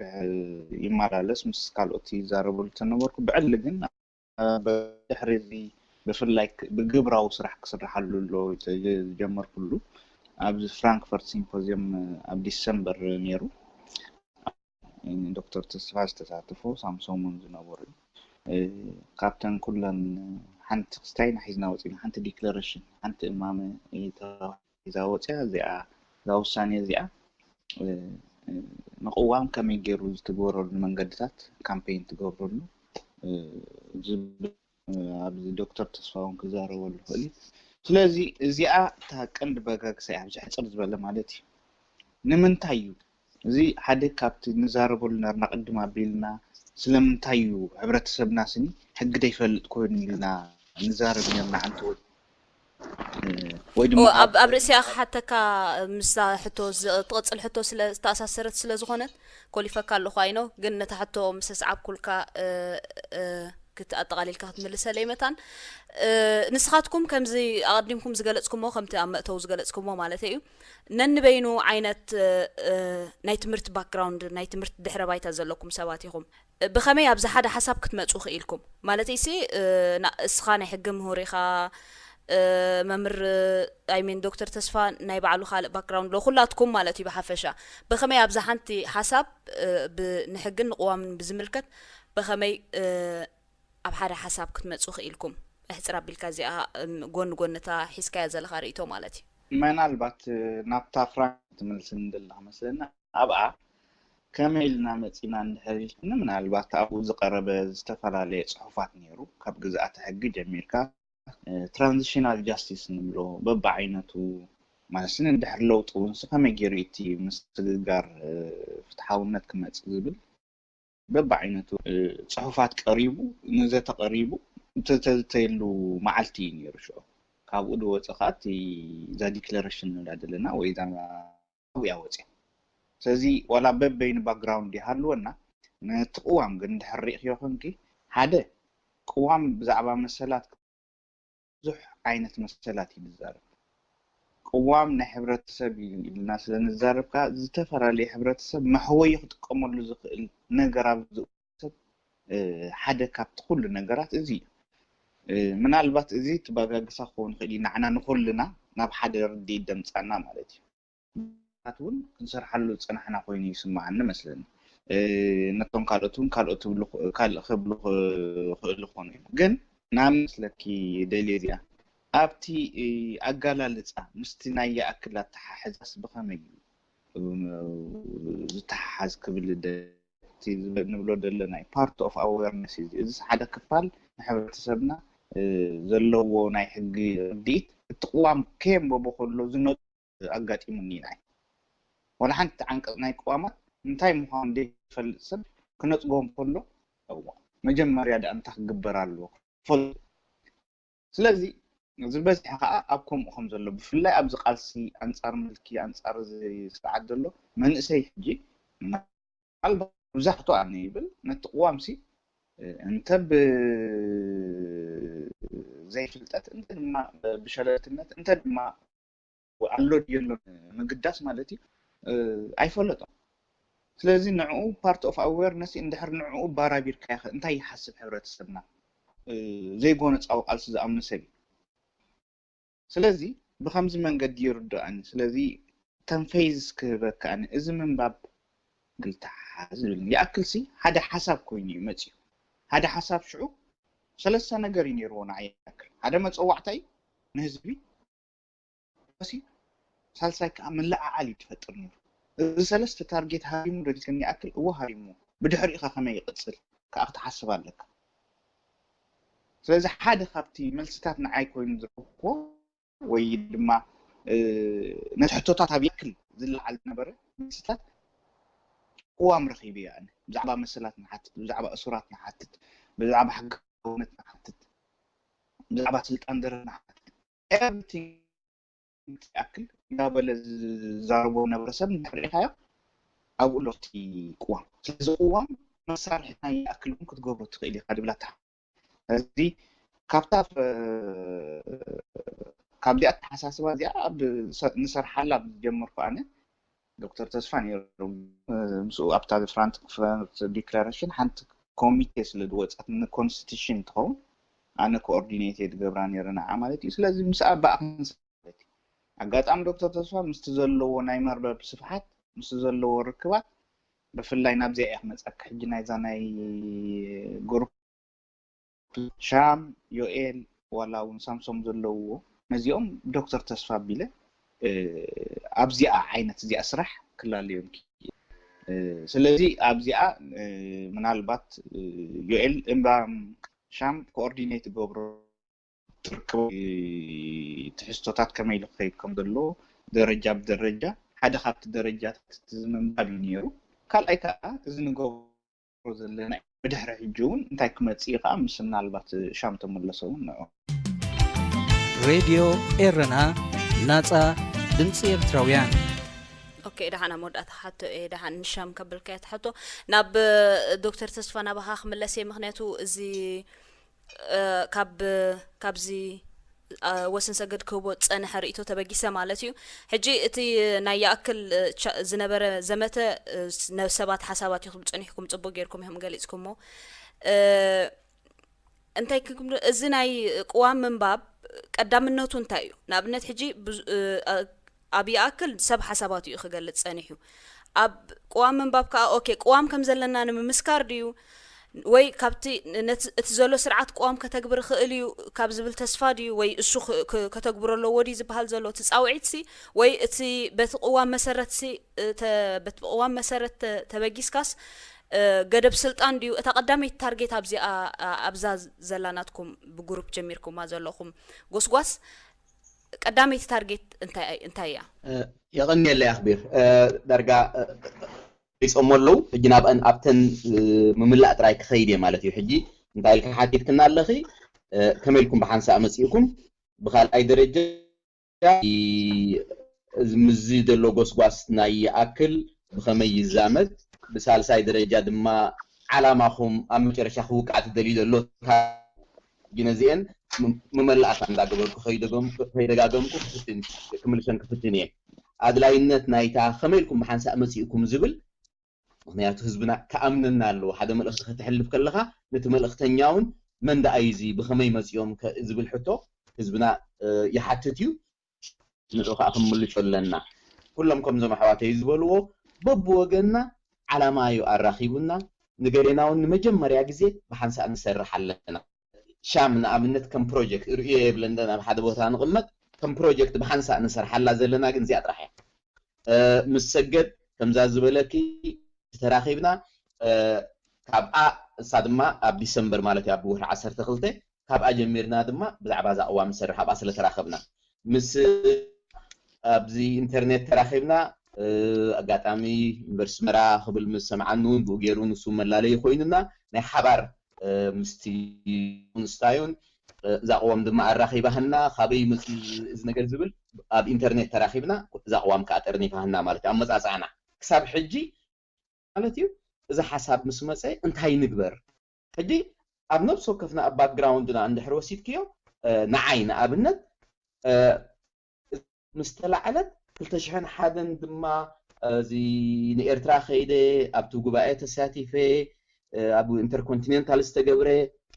ይመላለስ ምስ ካልኦት ይዛረበሉ ተነበርኩ። ብዕሊ ግን ድሕሪ እዚ ብፍላይ ብግብራዊ ስራሕ ክስርሓሉ ኣሎ ዝጀመርኩሉ ኣብዚ ፍራንክፈርት ሲምፖዚየም ኣብ ዲሰምበር ነይሩ። ዶክተር ተስፋ ዝተሳተፎ ሳምሶምን ዝነበሩ እዩ። ካብተን ኩለን ሓንቲ ክስታይና ሒዝና ወፂና ሓንቲ ዲክለሬሽን ሓንቲ እማመ ተባሂላ ወፂያ። እዚኣ እዛ ውሳኔ እዚኣ ንቅዋም ከመይ ገይሩ ዝትግበረሉ መንገድታት ካምፔን ትገብረሉ ዝብል ኣብዚ ዶክተር ተስፋውን ክዛረበሉ ይኽእል እዩ። ስለዚ እዚኣ እታ ቀንዲ በጋግሳ እያ፣ ኣብዚ ሕፅር ዝበለ ማለት እዩ። ንምንታይ እዩ እዚ ሓደ ካብቲ ንዛረበሉ ነርና ቅድም ኣቢልና ስለምንታይ እዩ ሕብረተሰብና ስኒ ሕጊ ዘይፈልጥ ኮይኑ ኢልና ንዛረብ ነርና ሓንቲ ወይ ወይ ድማ ኣብ ርእሲኣ ክሓተካ ምስዛ ሕቶ ትቕፅል ሕቶ ስለ ዝተኣሳሰረት ስለ ዝኾነት ኮሊፈካ ኣለኹ ኣይኖ ግን ነታ ሕቶ ምስ ኣስዓብኩልካ ክትኣጠቓሊልካ ክትምልሰለይ መታን ንስኻትኩም ከምዚ ኣቐዲምኩም ዝገለፅኩሞ ከምቲ ኣብ መእተው ዝገለፅኩሞ ማለት እዩ ነንበይኑ ዓይነት ናይ ትምህርቲ ባክግራውንድ ናይ ትምህርቲ ድሕረ ባይታ ዘለኩም ሰባት ኢኹም ብኸመይ ኣብዚ ሓደ ሓሳብ ክትመፁ ክኢልኩም ማለት ሲ እስኻ ናይ ሕጊ ምሁር ኢኻ መምር ኣይሜን ዶክተር ተስፋ ናይ ባዕሉ ካልእ ባክግራውንድ ሎ ኩላትኩም ማለት እዩ ብሓፈሻ ብኸመይ ኣብዛ ሓንቲ ሓሳብ ንሕግን ንቅዋምን ብዝምልከት ብኸመይ ኣብ ሓደ ሓሳብ ክትመፁ ክኢልኩም ኣሕፅር ኣቢልካ እዚኣ ጎኒ ጎንታ ሒዝካያ ዘለካ ርእቶ ማለት እዩ ምናልባት ናብታ ፍራንክ ትምልስኒ ዘለካ መስለና ኣብኣ ከመይ ኢልና መፂና እንድሕር ኢልክኒ ምናልባት ኣብኡ ዝቀረበ ዝተፈላለየ ፅሑፋት ነይሩ ካብ ግዝኣተ ሕጊ ጀሚርካ ትራንዚሽናል ጃስቲስ ንብሎ በብዓይነቱ ማለት ንድሕር ለውጢ እውን ከመይ ገይሩ እቲ ምስግጋር ፍትሓውነት ክመፅእ ዝብል በብዓይነቱ ፅሑፋት ቀሪቡ ንዘተቀሪቡ ዝተዘተየሉ መዓልቲ እዩ ነይሩ ሽዑ ካብኡ ድወፀ ከዓ እዛ ዲክለሬሽን ንብላ ዘለና ወይ እያ ወፅያ ስለዚ ዋላ በበይኑ ባክግራውንድ ይሃልወና ነቲ ቅዋም ግን ድሕር ሪእክዮ ኮንኪ ሓደ ቅዋም ብዛዕባ መሰላት ብዙሕ ዓይነት መሰላት እዩ ዝዛረብ ቅዋም ናይ ሕብረተሰብ እዩ ኢልና ስለ ንዛረብ ከዓ ዝተፈላለየ ሕብረተሰብ መሕወዩ ክጥቀመሉ ዝኽእል ነገር ኣብ ሰብ ሓደ ካብቲ ኩሉ ነገራት እዚ እዩ ምናልባት እዚ ትባጋግሳ ክኸውን ይኽእል እዩ ንዓና ንኩልና ናብ ሓደ ርድኢት ደምፃና ማለት እዩ እውን ክንሰርሓሉ ዝፀናሕና ኮይኑ ይስማዓኒ መስለኒ ነቶም ካልኦት እውን ካልኦት ክብሉ ክእሉ ክኾኑ እዮም ግን ናብ መስለኪ ደልየ እዚኣ ኣብቲ ኣጋላልፃ ምስቲ ናይ ይኣክል ኣተሓሕዛስ ብኸመይ እዩ ዝተሓሓዝ ክብል ንብሎ ዘለና እዩ part of awareness እዩ እዚ ሓደ ክፋል ንሕብረተሰብና ዘለዎ ናይ ሕጊ ርድኢት እቲ ቅዋም ከየንበቦ ከሎ ዝነጡ ኣጋጢሙኒ ኢና ዋላ ሓንቲ ዓንቀፅ ናይ ቅዋማት እንታይ ምዃኑ ዘይፈልጥ ሰብ ክነፅጎ እንከሎ መጀመርያ ደኣ እንታይ ክግበር ኣለዎ ክፈልጡ ስለዚ ዝበዝሐ ከዓ ኣብ ከምኡ ከም ዘሎ ብፍላይ ኣብዚ ቃልሲ ኣንፃር ምልኪ ኣንፃር እዚ ስርዓት ዘሎ መንእሰይ ሕጂ ምናልባት መብዛሕትኡ ኣነ ይብል ነቲ ቅዋም ሲ እንተ ብዘይፍልጠት እንተ ድማ ብሸለልትነት እንተ ድማ ኣሎ ድየሎ ምግዳስ ማለት እዩ ኣይፈለጦም ስለዚ ንዕኡ part of awareness እንድሕር ንዕኡ ባራቢርካዮ እንታይ ይሓስብ ሕብረተሰብና ዘይጎነፃዊ ቃልሲ ዝኣምኑ ሰብ እዩ ስለዚ ብከምዚ መንገዲ ይርድኣኒ ስለዚ ተንፈይዝ ክህበካ ኣነ እዚ ምንባብ ግልታሓ ዝብል ይኣክል ሲ ሓደ ሓሳብ ኮይኑ እዩ መፅዩ ሓደ ሓሳብ ሽዑ ሰለስተ ነገር እዩ ነይርዎ ንዓይ ይኣክል ሓደ መፀዋዕታ እዩ ንህዝቢ ሲ ሳልሳይ ከዓ ምልዓዓል እዩ ትፈጥር ነይሩ እዚ ሰለስተ ታርጌት ሃሪሙ ደልክን ይኣክል እዎ ሃሪሙ ብድሕሪኡ ከ ከመይ ይቅፅል ከዓ ክትሓስብ ኣለካ ስለዚ ሓደ ካብቲ መልስታት ንዓይ ኮይኑ ዝረክቦ ወይ ድማ ነቲ ሕቶታት ኣብ ያክል ዝለዓል ዝነበረ መልስታት ቅዋም ረኺቡ እየ። ኣነ ብዛዕባ መሰላት ንሓትት፣ ብዛዕባ እሱራት ንሓትት፣ ብዛዕባ ሕጋውነት ንሓትት፣ ብዛዕባ ስልጣን ደረት ንሓትት፣ everything ያክል እንዳበለ ዝዛረቦ ነበረ ሰብ እንድሕር ሪኢኻዮ ኣብኡ ኣሎ እቲ ቅዋም። ስለዚ ቅዋም መሳርሒ ናይ ያክል እውን ክትገብሮ ትኽእል ኢኻ ድብላ እዚ ካብታ ካብዚኣ ኣተሓሳስባ እዚኣ ንሰርሓላ ዝጀመርኩ ኣነ ዶክተር ተስፋ ነይሩ ምስኡ ኣብታ ፍራንክፈርት ዲክላሬሽን ሓንቲ ኮሚቴ ስለ ዝወፀት ንኮንስቲቱሽን ትኸውን ኣነ ኮኦርዲኔት እየ ዝገብራ ነይረ ንዓ ማለት እዩ። ስለዚ ምስኣ ብኣ ክንሰ ኣጋጣሚ ዶክተር ተስፋ ምስቲ ዘለዎ ናይ መርበብ ስፍሓት ምስቲ ዘለዎ ርክባት ብፍላይ ናብዚኣ እያ ክመፀካ ሕጂ ናይዛ ናይ ግሩፕ ሻም ዮኤል ዋላ እውን ሳምሶም ዘለውዎ ነዚኦም ዶክተር ተስፋ ኣቢለ ኣብዚኣ ዓይነት እዚኣ ስራሕ ክላለዮም ስለዚ ኣብዚኣ ምናልባት ዮኤል እምባ ሻም ኮኦርዲኔት ገብሮ ትርክብ ትሕዝቶታት ከመይ ኢሉ ክኸይድ ከም ዘለዎ ደረጃ ብደረጃ ሓደ ካብቲ ደረጃታት እቲ ምንባብ እዩ ነይሩ። ካልኣይ ከዓ እዚ ንገብሮ ዘለና ብድሕሪ ሕጂ እውን እንታይ ክመፅእ እዩ ከዓ ምስ ምናልባት ሻም ተመለሰ እውን ንዑ ሬድዮ ኤረና ናጻ ድምፂ ኤርትራውያን ኦኬ ደሓን ኣብ መወዳእታ ሓቶ እየ ደሓን ንሻም ከብልካያ ትሓቶ ናብ ዶክተር ተስፋ ናባኻ ክምለስ እየ ምክንያቱ እዚ ካብ ካብዚ ወሰን ሰገድ ክህቦ ዝፀንሐ ርእቶ ተበጊሰ ማለት እዩ። ሕጂ እቲ ናይ ይኣክል ዝነበረ ዘመተ ሰባት ሓሳባት ኢኹም ፀኒሕኩም ፅቡቅ ጌርኩም ኢኹም ገሊፅኩሞ። እንታይ ክብሉ እዚ ናይ ቅዋም ምንባብ ቀዳምነቱ እንታይ እዩ? ንኣብነት ሕጂ ኣብ ይኣክል ሰብ ሓሳባቱ እዩ ክገልፅ ፀኒሑ። ኣብ ቅዋም ምንባብ ከዓ ኦኬ ቅዋም ከም ዘለና ንምምስካር ድዩ ወይ ካብቲ እቲ ዘሎ ስርዓት ቅዋም ከተግብር ይኽእል እዩ ካብ ዝብል ተስፋ ድዩ ወይ እሱ ከተግብሮ ኣለዎ ድዩ ዝበሃል ዘሎ እቲ ፃውዒት ሲ ወይ እቲ በቲ ቅዋም መሰረት ሲ በቲ ቅዋም መሰረት ተበጊስካስ ገደብ ስልጣን ድዩ እታ ቀዳመይቲ ታርጌት ኣብዚኣ ኣብዛ ዘላ ናትኩም ብጉሩፕ ጀሚርኩማ ዘለኹም ጎስጓስ ቀዳመይቲ ታርጌት እንታይ እያ? የቐንየለይ ኣኽቢር ዳርጋ ሪፆሞ ኣለዉ ሕጂ ናብአን ኣብተን ምምላእ ጥራይ ክኸይድ እየ ማለት እዩ ሕጂ እንታይ ኢልካ ሓቲትክና ኣለኺ ከመይ ኢልኩም ብሓንሳእ መፂእኩም ብካልኣይ ደረጃ ምዚ ዘሎ ጎስጓስ ናይ ይኣክል ብኸመይ ይዛመድ ብሳልሳይ ደረጃ ድማ ዓላማኹም ኣብ መጨረሻ ክውቃዕ ትደልዩ ዘሎ ነዚአን መመላእታ እንዳገበርኩ ከይደጋገምኩ ክፍትን ክምልሰን ክፍትን እየ ኣድላይነት ናይታ ከመይ ኢልኩም ብሓንሳእ መፂእኩም ዝብል ምክንያቱ ህዝብና ክኣምነና ኣለዎ ሓደ መልእክቲ ከተሕልፍ ከለካ ነቲ መልእክተኛ እውን መን ደኣ እዩ እዚ ብከመይ መፂኦም ዝብል ሕቶ ህዝብና ይሓትት እዩ ንዑ ከዓ ክንምልሾ ኣለና ኩሎም ከምዞም ኣሕዋተይ ዝበልዎ በብወገንና ዓላማ እዩ ኣራኪቡና ንገሌና እውን ንመጀመርያ ግዜ ብሓንሳእ ንሰርሕ ኣለና ሻም ንኣብነት ከም ፕሮጀክት ርእዮ የብለንደን ኣብ ሓደ ቦታ ንቕመጥ ከም ፕሮጀክት ብሓንሳእ ንሰርሓላ ዘለና ግን እዚኣ ጥራሕ እያ ምስ ሰገድ ከምዛ ዝበለኪ ተራኺብና ካብኣ እሳ ድማ ኣብ ዲሰምበር ማለት እዩ ኣብ ወርሒ ዓሰርተ ክልተ ካብኣ ጀሚርና ድማ ብዛዕባ እዛ ቅዋም ንሰርሕ ኣብኣ ስለተራኸብና ምስ ኣብዚ ኢንተርኔት ተራኺብና ኣጋጣሚ ዩኒቨርሲቲ ኣስመራ ክብል ምስ ሰምዓኒ እውን ብኡ ገይሩ ንሱ መላለዩ ኮይኑና ናይ ሓባር ምስቲ ንስታዩን እዛ ቅዋም ድማ ኣራኺባህና ካበይ መፂ እዚ ነገር ዝብል ኣብ ኢንተርኔት ተራኺብና እዛ ቅዋም ከዓ ጠርኒፋህና ማለት እዩ ኣመፃፅኣና ክሳብ ሕጂ ማለት እዩ እዚ ሓሳብ ምስ መፀ እንታይ ንግበር ሕጂ ኣብ ነብሲ ወከፍና ኣብ ባክግራውንድና እንድሕር ወሲድክዮ ንዓይ ንኣብነት ምስ ተላዕለት ክልተ ሽሕን ሓደን ድማ እዚ ንኤርትራ ከይደ ኣብቲ ጉባኤ ተሳቲፈ ኣብ ኢንተርኮንቲኔንታል ዝተገብረ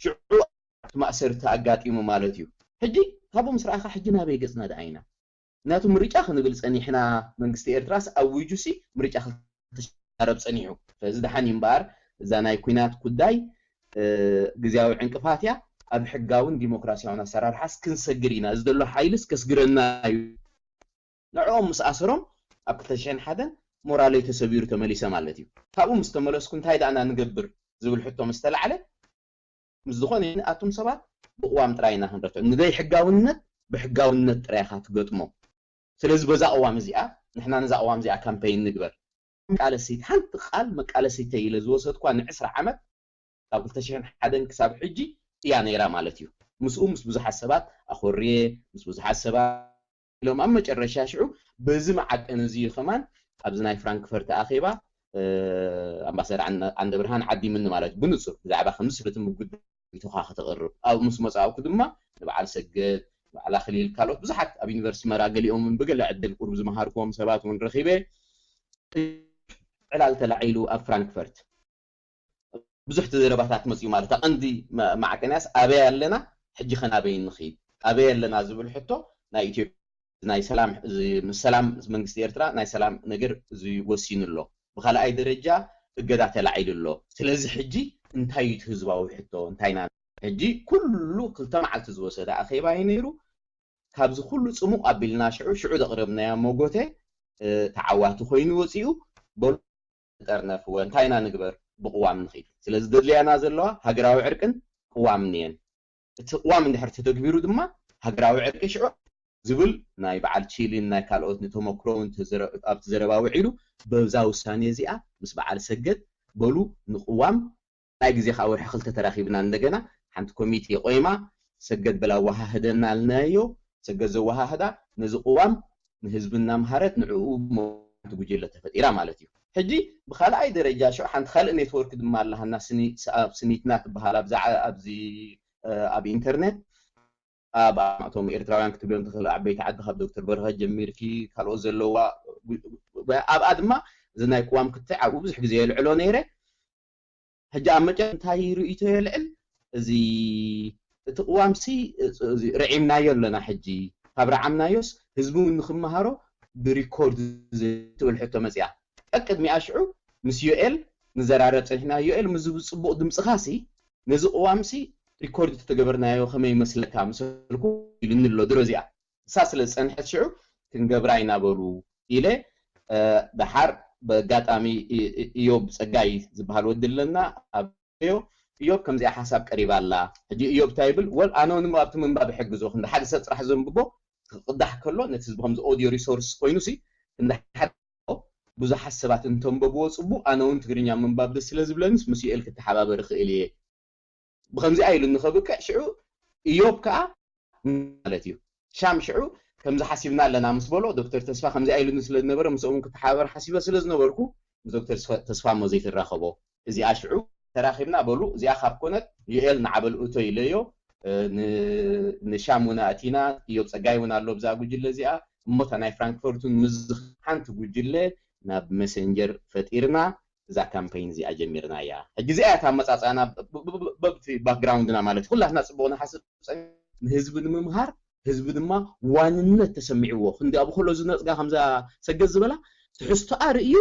ሽዑ ኣብቲ ማእሰርቲ ኣጋጢሙ ማለት እዩ ሕጂ ካብኡ ምስ ረኣኻ ሕጂ ናበይ ገፅና ደኣ ኢና ምክንያቱ ምርጫ ክንብል ፀኒሕና መንግስቲ ኤርትራስ ኣዊጁ ሲ ምርጫ ክተሻረብ ፀኒሑ ስለዚ ደሓን እዩ እምበኣር እዛ ናይ ኩናት ጉዳይ ግዝያዊ ዕንቅፋት እያ ኣብ ሕጋውን ዲሞክራሲያውን ኣሰራርሓስ ክንሰግር ኢና እዚ ዘሎ ሓይልስ ከስግረና እዩ ንዕኦም ምስ ኣሰሮም ኣብ ክልተ ሽሕን ሓደን ሞራለይ ተሰቢሩ ተመሊሰ ማለት እዩ ካብኡ ምስ ተመለስኩ እንታይ ደኣና ንገብር ዝብል ሕቶ ምስ ተላዕለ ምስ ዝኾነ ኣቱም ሰባት ብቅዋም ጥራይ ኢና ክንረትዖ። ንዘይ ሕጋውነት ብሕጋውነት ጥራይ ኢኻ ትገጥሞ። ስለዚ በዛ ቅዋም እዚኣ ንሕና ነዛ ቅዋም እዚኣ ካምፔይን ንግበር። መቃለሲት ሓንቲ ቃል መቃለሲተይ ኢለ ዝወሰድኳ ንዕስራ ዓመት ካብ ክልተ ሽሕን ሓደን ክሳብ ሕጂ እያ ነይራ ማለት እዩ። ምስኡ ምስ ብዙሓት ሰባት ኣኾርየ ምስ ብዙሓት ሰባት ኢሎም ኣብ መጨረሻ ሽዑ በዚ መዓቀን እዚ እዩ ከማን ኣብዚ ናይ ፍራንክፈርት ኣኼባ ኣምባሳደር ኣንደ ብርሃን ዓዲምኒ ማለት እዩ። ብንፁር ብዛዕባ ከምዚ ስለ እቲ ምጉዳይ ሪኢቶኻ ከተቕርብ ኣብኡ ምስ መፃእኩ ድማ ንበዓል ሰገድ በዓል ኣኽሊል ካልኦት ብዙሓት ኣብ ዩኒቨርሲቲ መራ ገሊኦም እውን ብገለ ዕድል ቁሩብ ዝመሃርክዎም ሰባት እውን ረኺበ። ዕላል ተላዒሉ ኣብ ፍራንክፈርት ብዙሕ ተዘረባታት መፅኡ ማለት ቀንዲ ማዕቀንያስ ኣበይ ኣለና ሕጂ ከናበይ ንኽይድ ኣበይ ኣለና ዝብል ሕቶ ናይ ኢትዮጵያ ናይ ሰላም ሰላም መንግስቲ ኤርትራ ናይ ሰላም ነገር እዚ ወሲኑ ኣሎ። ብካልኣይ ደረጃ እገዳ ተላዒሉ ኣሎ። ስለዚ ሕጂ እንታይ እዩ ህዝባዊ ሕቶ እንታይ ኢና ሕጂ ኩሉ ክልተ መዓልቲ ዝወሰደ ኣኼባ እዩ ነይሩ። ካብዚ ኩሉ ፅሙቕ ኣቢልና ሽዑ ሽዑ ዘቕረብናዮ መጎተ ተዓዋቲ ኮይኑ ወፂኡ። በሉ ጠርነፍወ እንታይ ኢና ንግበር ብቅዋም ንኽእል። ስለዚ ዘድልያና ዘለዋ ሃገራዊ ዕርቅን ቅዋምን እየን። እቲ ቅዋም እንድሕር ተተግቢሩ ድማ ሃገራዊ ዕርቂ ሽዑ ዝብል ናይ በዓል ቺሊን ናይ ካልኦት ንተመክሮውን ኣብቲ ዘረባ ውዒሉ በዛ ውሳኔ እዚኣ ምስ በዓል ሰገድ በሉ ንቅዋም ናይ ግዜ ከዓ ወርሒ ክልተ ተራኺብና እንደገና ሓንቲ ኮሚቴ ቆይማ ሰገድ በላ ወሃህደና ኣልናዮ። ሰገድ ዘወሃህዳ ነዚ ቅዋም ንህዝብና ምሃረት ንዕኡ ሓንቲ ጉጅለ ተፈጢራ ማለት እዩ። ሕጂ ብካልኣይ ደረጃ ሽዑ ሓንቲ ካልእ ኔትወርክ ድማ ኣለሃና ስኒትና ትበሃል ኣብዚ ኣብ ኢንተርኔት ኣብ ኣቶም ኤርትራውያን ክትብሎም ትኽእል ዓበይቲ ዓዲ ካብ ዶክተር በረኸት ጀሚርኪ ካልኦት ዘለዋ ኣብኣ ድማ እዚ ናይ ቅዋም ክትዕ ኣብኡ ብዙሕ ግዜ የልዕሎ ነይረ። ሕጂ ኣብ መጨረሻ እንታይ ርእይቶ የልዕል እዚ እቲ ቅዋምሲ ርዒምናዮ ኣለና ሕጂ ካብ ረዓምናዮስ ህዝቢ እውን ንክመሃሮ ብሪኮርድ ትብል ሕቶ መፅያ። ቀቅድሚኣ ሽዑ ምስ ዮኤል ንዘራረብ ፀኒሕና ዮኤል ምዝብ ፅቡቅ ድምፅኻሲ ነዚ ቅዋምሲ ሪኮርድ ተተገበርናዮ ከመይ ይመስለካ ምሰልኩ ኢሉኒ ኣሎ ድሮ እዚኣ እሳ ስለ ዝፀንሐት ሽዑ ክንገብራ ኢና በሉ ኢለ ደሓር በጋጣሚ እዮብ ፀጋይ ዝበሃል ወዲ ኣለና ኣብ እዮብ ከምዚኣ ሓሳብ ቀሪባ ኣላ ሕጂ እዮብ እንታይ ይብል ወል ኣነ እውን ኣብቲ ምንባብ ይሕግዞ ክንዲ ሓደ ሰብ ፅራሕ ዘንብቦ ክቅዳሕ ከሎ ነቲ ህዝቢ ከምዚ ኦዲዮ ሪሶርስ ኮይኑ ሲ ክንዲ ሓደ ብዙሓት ሰባት እንተንበብዎ ፅቡቅ ኣነ እውን ትግርኛ ምንባብ ደስ ስለ ዝብለንስ ምስ ዩኤል ክተሓባበር ይኽእል እየ ብከምዚኣ ኢሉ ንኸብቅዕ ሽዑ እዮብ ከዓ ማለት እዩ ሻም ሽዑ ከምዚ ሓሲብና ኣለና ምስ በሎ ዶክተር ተስፋ ከምዚኣ ኢሉኒ ስለ ዝነበረ ምስኦም ክተሓባበር ሓሲበ ስለ ዝነበርኩ ምስ ዶክተር ተስፋ እሞ ዘይትራኸቦ እዚኣ ሽዑ ተራኺብና በሉ እዚኣ ካብ ኮነት ዩኤል ንዓበል እቶ ኢለዮ ንሻም እውን ኣእቲና እዮብ ፀጋይ እውን ኣሎ ብዛ ጉጅለ እዚኣ እሞታ ናይ ፍራንክፈርቱን ምስ ሓንቲ ጉጅለ ናብ መሰንጀር ፈጢርና እዛ ካምፔይን እዚኣ ጀሚርናያ። ሕጂ እዚኣ እያ ኣመፃፅኣና በብቲ ባክግራውንድና ማለት ኩላትና ፅቡቕ ንሓስብ ንህዝቢ ንምምሃር ህዝቢ ድማ ዋንነት ተሰሚዕዎ ክንዲ ኣብ ከሎ ዝነፅጋ ከምዛ ሰገድ ዝበላ ትሕዝቶኣ ርእዩ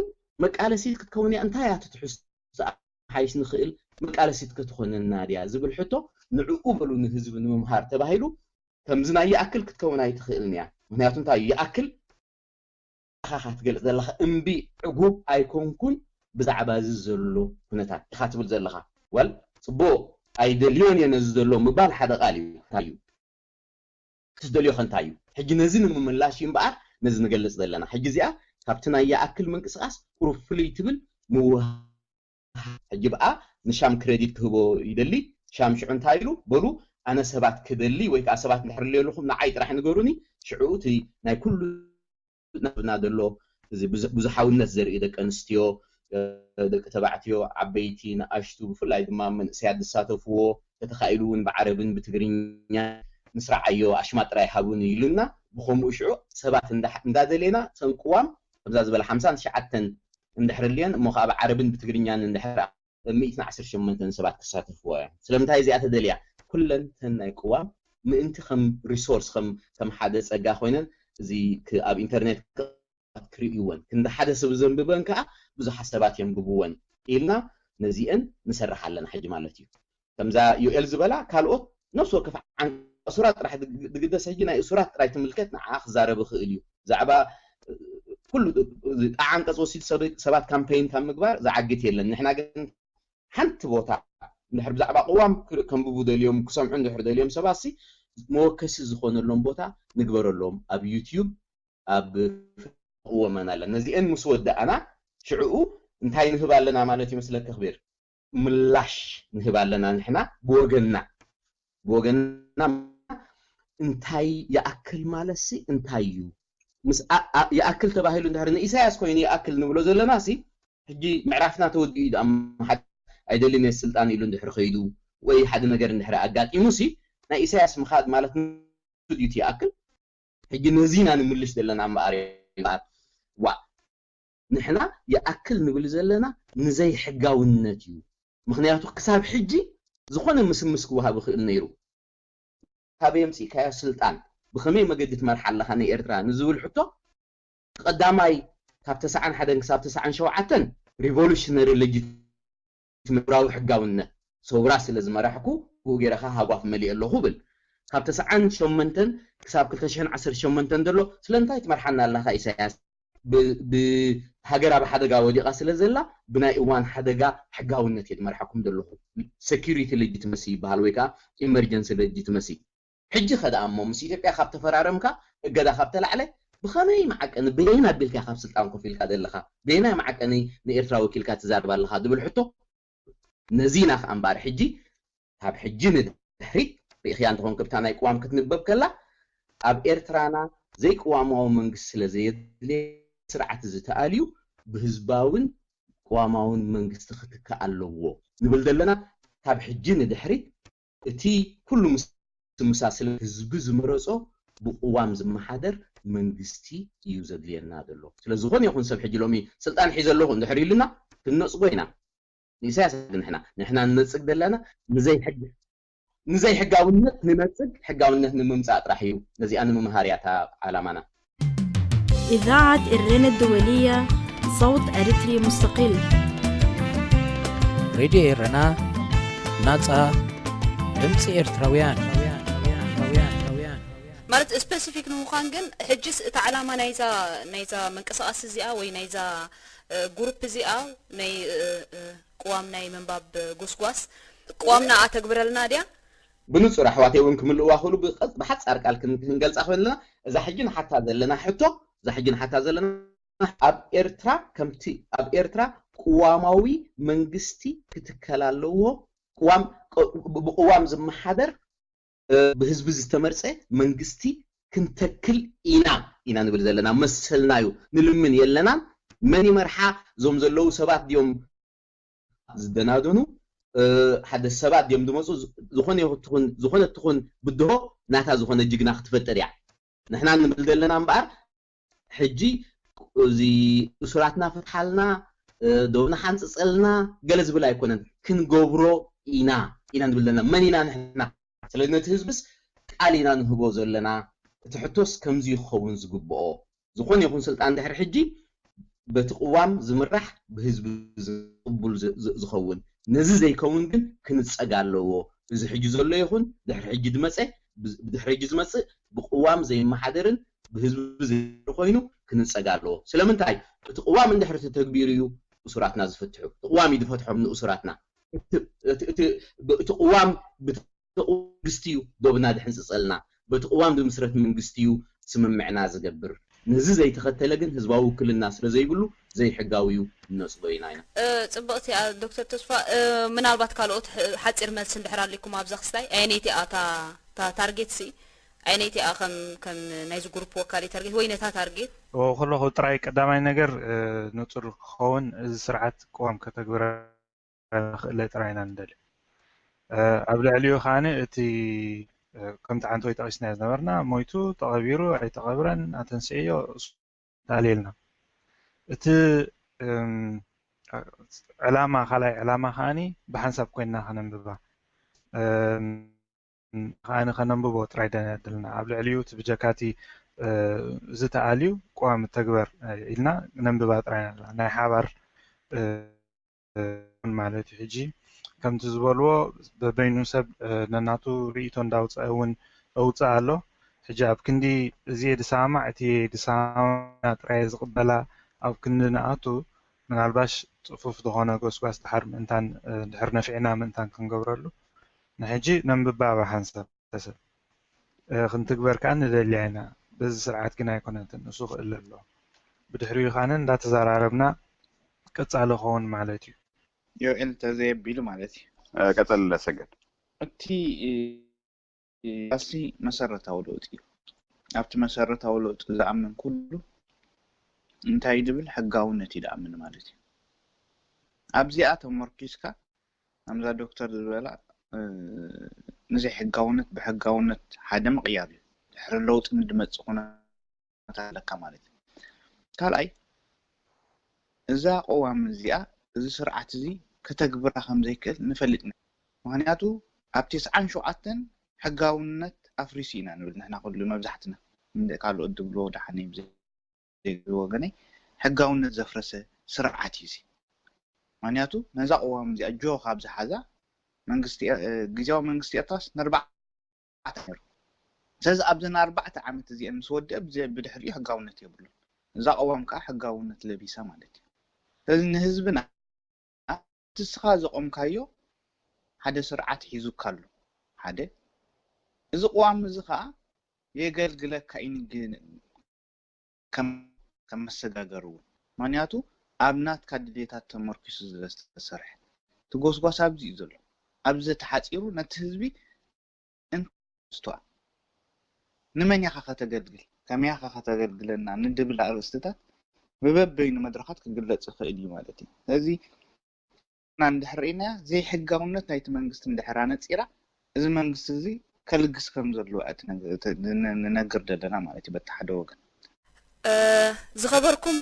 መቃለሲት ክትከውን እያ እንታይ እያ ትሕዝቶኣ ሓይሽ ንኽእል መቃለሲት ክትኾነና ድያ ዝብል ሕቶ ንዕኡ በሉ ንህዝቢ ንምምሃር ተባሂሉ ከምዚ ናይ ይኣክል ክትከውን ኣይትኽእልን እያ ምክንያቱ እንታይ ይኣክል ኢኻ ትገልፅ ዘለኻ እምቢ ዕጉብ ኣይኮንኩን ብዛዕባ እዚ ዘሎ ኩነታት ኢኻ ትብል ዘለኻ ወል ፅቡቅ ኣይደልዮን እየ ነዚ ዘሎ ምባል ሓደ ቃል እዩ እንታይ እዩ እቲ ዝደልዮ ከ እንታይ እዩ ሕጂ ነዚ ንምምላሽ እዩ እምበኣር ነዚ ንገልፅ ዘለና ሕጂ እዚኣ ካብቲ ናይ ይኣክል ምንቅስቃስ ቁሩብ ፍልይ ትብል ምውሃ ሕጂ ብኣ ንሻም ክረዲት ክህቦ ይደሊ ሻም ሽዑ እንታይ ኢሉ በሉ ኣነ ሰባት ክደሊ ወይ ከዓ ሰባት እንድሕር ኣለየለኹም ንዓይ ጥራሕ ንገሩኒ ሽዑ እቲ ናይ ኩሉ ናብና ዘሎ እዚ ብዙሓውነት ዘርኢ ደቂ ኣንስትዮ ደቂ ተባዕትዮ ዓበይቲ ንኣሽቱ ብፍላይ ድማ መንእሰያት ዝሳተፍዎ ተተኻኢሉ እውን ብዓረብን ብትግርኛ ምስራዓዮ ኣሽማጥራይ ሃቡን ኢሉና ብከምኡ ሽዑ ሰባት እንዳደሌና ተንቅዋም ከምዛ ዝበለ ሓምሳን ትሽዓተን እንድሕር ኣልየን እሞ ከዓ ብዓረብን ብትግርኛን እንድሕር ሚእትን ዓሰርተ ሸሞንተን ሰባት ክሳተፍዎ እዮም። ስለምንታይ እዚኣ ተደልያ? ኩለን ተን ናይ ቅዋም ምእንቲ ከም ሪሶርስ ከም ከም ሓደ ጸጋ ኮይነን እዚ ኣብ ኢንተርኔት ክርእይወን ክንዲ ሓደ ሰብ ዘንብበን ከዓ ብዙሓት ሰባት የንብብወን ኢልና ነዚአን ንሰርሕ ኣለና ሕጂ ማለት እዩ። ከምዛ ዩኤል ዝበላ ካልኦት ነፍሲ ወከፍ ዓንቀ እሱራት ጥራሕ ዝግደስ ሕጂ ናይ እሱራት ጥራይ ትምልከት ንዓ ክዛረብ ይኽእል እዩ ብዛዕባ ኩሉ ዓንቀፅ ወሲዱ ሰባት ካምፔይን ካብ ምግባር ዝዓግት የለን ንሕና ግን ሓንቲ ቦታ እንድሕር ብዛዕባ ቅዋም ክር- ከንብቡ ደልዮም ክሰምዑ እንድሕር ደልዮም ሰባት ሲ መወከሲ ዝኾነሎም ቦታ ንግበረሎም። ኣብ ዩትዩብ ኣብ ቅወመን ኣለና። ነዚአን ምስ ወዳእና ሽዕኡ እንታይ ንህብ ኣለና ማለት ይመስለካ ክቤር? ምላሽ ንህብ ኣለና ንሕና ብወገንና ብወገንና እንታይ ይኣክል ማለት ሲ እንታይ እዩ? ምስ ኣ- ኣ- ይኣክል ተባሂሉ እንድሕር ንኢሳያስ ኮይኑ ይኣክል ንብሎ ዘለና ሲ ሕጂ ምዕራፍና ተወዲኡ እዩ። ኣምሓ- ኣይደልን እየ ስልጣን ኢሉ እንድሕር ከይዱ ወይ ሓደ ነገር እንድሕር ኣጋጢሙ ሲ ናይ ኢሳያስ ምኻድ ማለት ንሱ ድዩ እቲ ይኣክል? ሕጂ ነዚ ኢና ንምልሽ ዘለና እምበኣር እምበኣር ዋ ንሕና ይኣክል ንብል ዘለና ንዘይሕጋውነት እዩ። ምክንያቱ ክሳብ ሕጂ ዝኾነ ምስምስ ክወሃብ ይኽእል ነይሩ። ካበይ ኣምፂእካዮ ስልጣን ብኸመይ መገዲ ትመርሓ ኣለኻ ንኤርትራ ንዝብል ሕቶ ቀዳማይ ካብ ተስዓን ሓደን ክሳብ ተስዓን ሸውዓተን revolutionary legitimacy ሕጋዊ ሕጋውነት ሰውራ ስለ ዝመራሕኩ ብኡ ገይረ ከኣ ሃጓፍ መሊአ ኣለኹ ብል። ካብ ተስዓን ሸሞንተን ክሳብ ክልተ ሽሕን ዓሰርተ ሸሞንተን ዘሎ ስለምንታይ ትመርሓና ኣለኻ ኢሳያስ? ብሃገር ኣብ ሓደጋ ወዲቓ ስለ ዘላ ብናይ እዋን ሓደጋ ሕጋውነት እየ ዝመርሓኩም ዘለኹ። Security legitimacy ይበሃል ወይ ከዓ emergency legitimacy። ሕጂ ከ ደኣ እሞ ምስ ኢትዮጵያ ካብ ተፈራረምካ እገዳ ካብ ተላዕለ ብኸመይ መዓቀኒ በየን ኣቢልካ ካብ ስልጣን ኮፍ ኢልካ ዘለኻ በየናይ መዓቀኒ ንኤርትራ ወኪልካ ትዛረብ ኣለኻ ዝብል ሕቶ ነዚ ኢና ከኣ እምበኣር ሕጂ ካብ ሕጂ ንድሕሪት ርኢኽያ እንተኾንክ ብታ ናይ ቅዋም ክትንበብ ከላ ኣብ ኤርትራና ዘይቅዋማዊ መንግስቲ ስለ ዘየድልየ ስርዓት እዚ ተኣልዩ ብህዝባውን ቅዋማውን መንግስቲ ክትካእ ኣለዎ ንብል ዘለና ካብ ሕጂ ንድሕሪት እቲ ኩሉ ምስምሳ ስለ ህዝቢ ዝመረጾ ብቅዋም ዝመሓደር መንግስቲ እዩ ዘድልየና ዘሎ። ስለ ዝኾነ ይኹን ሰብ ሕጂ ሎሚ ስልጣን ሒዘ ኣለኹ እንድሕር ኢሉና ክንነጽጎ ኢና። ንኢሳያስ ንሕና ንሕና ንነጽግ ዘለና ንዘይ ሕጊ ንዘይ ሕጋውነት ንነጽግ ሕጋውነት ንምምጻእ ጥራሕ እዩ። ነዚኣ ንምምሃር እያ እታ ዓላማና። إذاعة إرينا الدولية، صوت أريتري مستقل. ሬድዮ ኤረና ናጻ ድምፂ ኤርትራውያን። ማለት ስፔሲፊክ ንምዃን ግን ሕጅስ እቲ ዓላማ ናይዛ ናይዛ ምንቅስቃስ እዚኣ ወይ ናይዛ እ፣ ግሩፕ እዚኣ ናይ እ፣ እ፣ ቅዋም ናይ ምንባብ ጎስጓስ ቅዋምና ኣተግብረልና ድያ? ብንጹር ኣሕዋተይ እውን ክምልእዋ ክእሉ ብቐ- ብሓጻር ቃል ክን- ክንገልጻ ክበልና እዛ ሕጂ ንሓታ ዘለና ሕቶ እዛ ሕጂ ንሓታ ዘለና ኣብ ኤርትራ ከምቲ ኣብ ኤርትራ ቅዋማዊ መንግስቲ ክትከል ኣለዎ ቅዋም ቅ- ብ- ብቅዋም ዝመሓደር እ፣ ብህዝቢ ዝተመርጸ መንግስቲ ክንተክል ኢና ኢና ንብል ዘለና መሰልና እዩ ንልምን የለናን መን ይመርሓ እዞም ዘለዉ ሰባት ድዮም ዝደናደኑ እ፣ ሓደ ሰባት ድዮም ዝመፁ ዝ- ዝኾነ ይኹን ትኹን ዝኾነ ትኹን ብድሆ ናታ ዝኾነ ጅግና ክትፈጥር እያ ንሕና ንብል ዘለና እምበኣር ሕጂ እዚ እሱራትና ፍትሓልና እ፣ ዶብና ሓንፅፀልና ገለ ዝብል ኣይኮነን ክንገብሮ ኢና ኢና ንብል ዘለና መን ኢና ንሕና ስለዚ ነቲ ህዝብስ ቃል ኢና ንህቦ ዘለና እቲ ሕቶስ ከምዚ ክኸውን ዝግብኦ ዝኾነ ይኹን ስልጣን ድሕሪ ሕጂ በቲ ቅዋም ዝምራሕ ብህዝቢ ዝቅቡል ዝ- ዝ- ዝኸውን ነዚ ዘይከውን ግን ክንፀግ ኣለዎ እዚ ሕጂ ዘሎ ይኹን ድሕሪ ሕጂ ዝመፀ ብ- ብድሕሪ ሕጂ ዝመፅእ ብቅዋም ዘይመሓደርን ብህዝቢ ዘይኮይኑ ክንፀግ ኣለዎ ስለምንታይ እቲ ቅዋም እንድሕሪ ተተግቢሩ እዩ እሱራትና ዝፍትሑ እቲ ቅዋም እዩ ዝፈትሖም ንእሱራትና እቲ- እቲ እቲ- ብ- እቲ ቅዋም ብተቁ መንግስቲ እዩ ዶብና ድሕንፅፀልና በቲ ቅዋም ዝምስረት መንግስቲ እዩ ስምምዕና ዝገብር ነዚ ዘይተኸተለ ግን ህዝባዊ ውክልና ስለ ዘይብሉ ዘይሕጋዊ እዩ ነፅጎ ኢና ኢና እ፣ ጽብቕቲ እያ ዶክተር ተስፋ እ፣ ምናልባት ካልኦት ሕ- ሓጺር መልሲ እንድሕር ኣሊኩም ኣብዛ ክስታይ ኣየነይቲ እያ እታ እታ ታርጌት ሲ ኣየነይቲ እያ ከም ከም ናይዚ ግሩፕ ወካሊ ታርጌት ወይ ነታ ታርጌት ከለኹ ጥራይ ቀዳማይ ነገር እ፣ ንጹር ክኸውን እዚ ስርዓት ቅዋም ከተግብረ ክእለ ጥራይ ኢና ንደሊ እ፣ ኣብ ልዕሊኡ ከዓኒ እቲ እ፣ ከምቲ ሓንቲ ወይ ጠቒስናዮ ዝነበርና ሞይቱ ተቐቢሩ ኣይተቐብረን ኣተንስእዮ እሱ ተኣልየልና እቲ እም፣ ዕላማ ካልኣይ ዕላማ ከዓኒ ብሓንሳብ ኮይንና ከነንብባ እም፣ ከዓኒ ከነንብቦ ጥራይ ደና የድልና ኣብ ልዕሊኡ እቲ ብጀካቲ እ፣ እዚ ተኣልዩ ቅዋም ተግበር እ፣ ኢልና ነንብባ ጥራይ ኢና ዘለና ናይ ሓባር እ፣ ማለት እዩ ሕጂ ከምቲ ዝበልዎ በበይኑ ሰብ እ፣ ነናቱ ርእይቶ እንዳውፀአ እውን እውፅእ ኣሎ ሕጂ ኣብ ክንዲ እዚ ድሰማማዕ እቲ ድሰማማዕ ጥራይ ዝቕበላ ኣብ ክንዲ ንኣቱ ምናልባሽ ጽፉፍ ዝኾነ ጎስጓስ ድሓር ምእንታን ድሕር ነፊዕና ምእንታን ክንገብረሉ ንሕጂ ነንብባ ብሓንሳብ ተሰብ ክንትግበር ከዓ ንደልያ ኢና። በዚ ስርዓት ግን ኣይኮነትን፣ እሱ ክእል ኣሎ። ብድሕሪኡ ካነ እንዳተዘራረብና ቀጻሊ ኸውን ማለት እዩ። ዮኤል ተዘየቢሉ ማለት እዩ። ቀጸል ለሰገድ እቲ ኣሲ መሰረታዊ ለውጢ እዩ። ኣብቲ መሰረታዊ ለውጢ ዝኣምን ኩሉ እንታይ ድብል ሕጋውነት እዩ ዝኣምን ማለት እዩ። ኣብዚኣ ተመርኪስካ ኣምዛ ዶክተር ዝበላ ንዘይ ሕጋውነት ብሕጋውነት ሓደ ምቕያር እዩ። ድሕሪ ለውጢ ንድመፅእ ኩነታት ኣለካ ማለት እዩ። ካልኣይ እዛ ቅዋም እዚኣ እዚ ስርዓት እዚ ከተግብራ ከም ዘይክእል ንፈልጥ ኢና። ምክንያቱ ኣብ ተስዓን ሸውዓተን ሕጋውነት ኣፍሪሱ ኢና ንብል ንሕና ኩሉ መብዛሕትና። ካልኦት ድብልዎ ደሓን እዮም ዘይብሉ ወገነይ ሕጋውነት ዘፍረሰ ስርዓት እዩ እዚ። ምክንያቱ ነዛ ቅዋም እዚኣ ጆ ካብ ዝሓዛ መንግስቲ ግዜያዊ መንግስቲ ኤርትራስ ንኣርባዕተ ዓመት ነይሩ። ስለዚ ኣብዘን ኣርባዕተ ዓመት እዚአን ምስ ወድአ ብድሕሪኡ ሕጋውነት የብሉን። እዛ ቅዋም ከዓ ሕጋውነት ለቢሳ ማለት እዩ። ስለዚ ንህዝብና እቲ እስኻ ዘቆምካዮ ሓደ ስርዓት ሒዙካ ኣሎ። ሓደ እዚ ቅዋም እዚ ከዓ የገልግለካ እዩ ከም መሰጋገሪ እውን። ምክንያቱ ኣብ ናትካ ድሌታት ተመርኪሱ ዝተሰርሐ እቲ ጎስጓስ ኣብዚ እዩ ዘሎ። ኣብዚ ተሓፂሩ ነቲ ህዝቢ እንስተዋል። ንመን ኢኻ ከተገልግል፣ ከመይ ኢኻ ከተገልግለና ንድብል ኣርእስትታት ብበበይኑ መድረኻት ክግለፅ ይኽእል እዩ ማለት እዩ። ስለዚ ንድሕር ርኢና ዘይሕጋውነት ናይቲ መንግስቲ እንድሕር ኣነፂራ እዚ መንግስቲ እዚ ከልግስ ከም ዘለዎ ንነግር ዘለና ማለት እዩ በቲ ሓደ ወገን። ዝኸበርኩም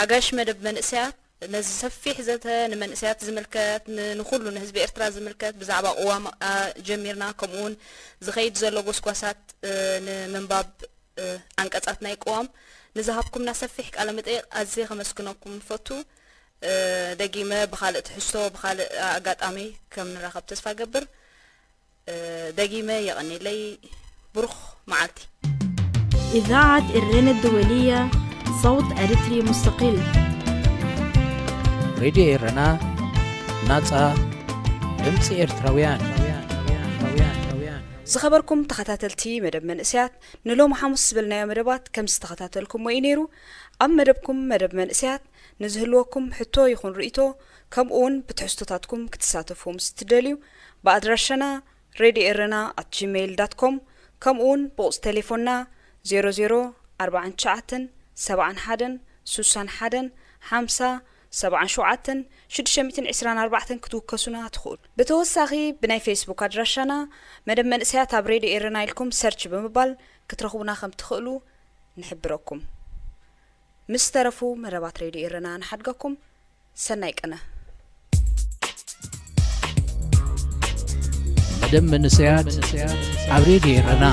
ኣጋይሽ መደብ መንእሰያት፣ ነዚ ሰፊሕ ዘተ ንመንእሰያት ዝምልከት ንኩሉ ንህዝቢ ኤርትራ ዝምልከት ብዛዕባ ቅዋም ጀሚርና ከምኡውን ዝኸይድ ዘሎ ጎስጓሳት ንምንባብ ኣንቀጻት ናይ ቅዋም ንዝሃብኩምና ሰፊሕ ቃለ መጠይቕ ኣዝየ ከመስግነኩም ንፈቱ። ደጊመ ብኻልእ ትሕዝቶ ብኻልእ ኣጋጣሚ ከም ንራኸብ ተስፋ ገብር። ደጊመ የቐኔለይ። ብሩኽ መዓልቲ። إذاعة إرينا الدولية، صوت أريتري مستقل. ሬድዮ ኤረና፣ ናጻ ድምጺ ኤርትራውያን። ዝኸበርኩም ተኸታተልቲ መደብ መንእሰያት፣ ንሎሚ ሓሙስ ዝበልናዮ መደባት ከም ዝተኸታተልኩሞ እዩ ነይሩ። ኣብ መደብኩም መደብ መንእሰያት ንዝህልወኩም ሕቶ ይኹን ርእይቶ፣ ከምኡ እውን ብትሕዝቶታትኩም ክትሳተፉ ምስ ትደልዩ፣ ብኣድራሻና radio erena at gmail dot com፣ ከምኡ እውን ብቑጽሪ ቴሌፎንና ዜሮ ዜሮ ኣርባዓን ትሽዓተን ሰብዓን ሓደን ስሳን ሓደን ሓምሳ ሰብዓን ሸውዓተን ሽዱሽተ ሚእትን ዕስራን ኣርባዕተን ክትውከሱና ትኽእሉ። ብተወሳኺ ብናይ ፌስቡክ ኣድራሻና መደብ መንእሰያት ኣብ ሬድዮ ኤረና ኢልኩም ሰርች ብምባል ክትረኽቡና ከም ትኽእሉ ንሕብረኩም። ምስ ተረፉ መደባት ሬድዮ ኤረና ንሓድገኩም። ሰናይ ቅነ። መደብ መንእሰያት ኣብ ሬድዮ ኤረና።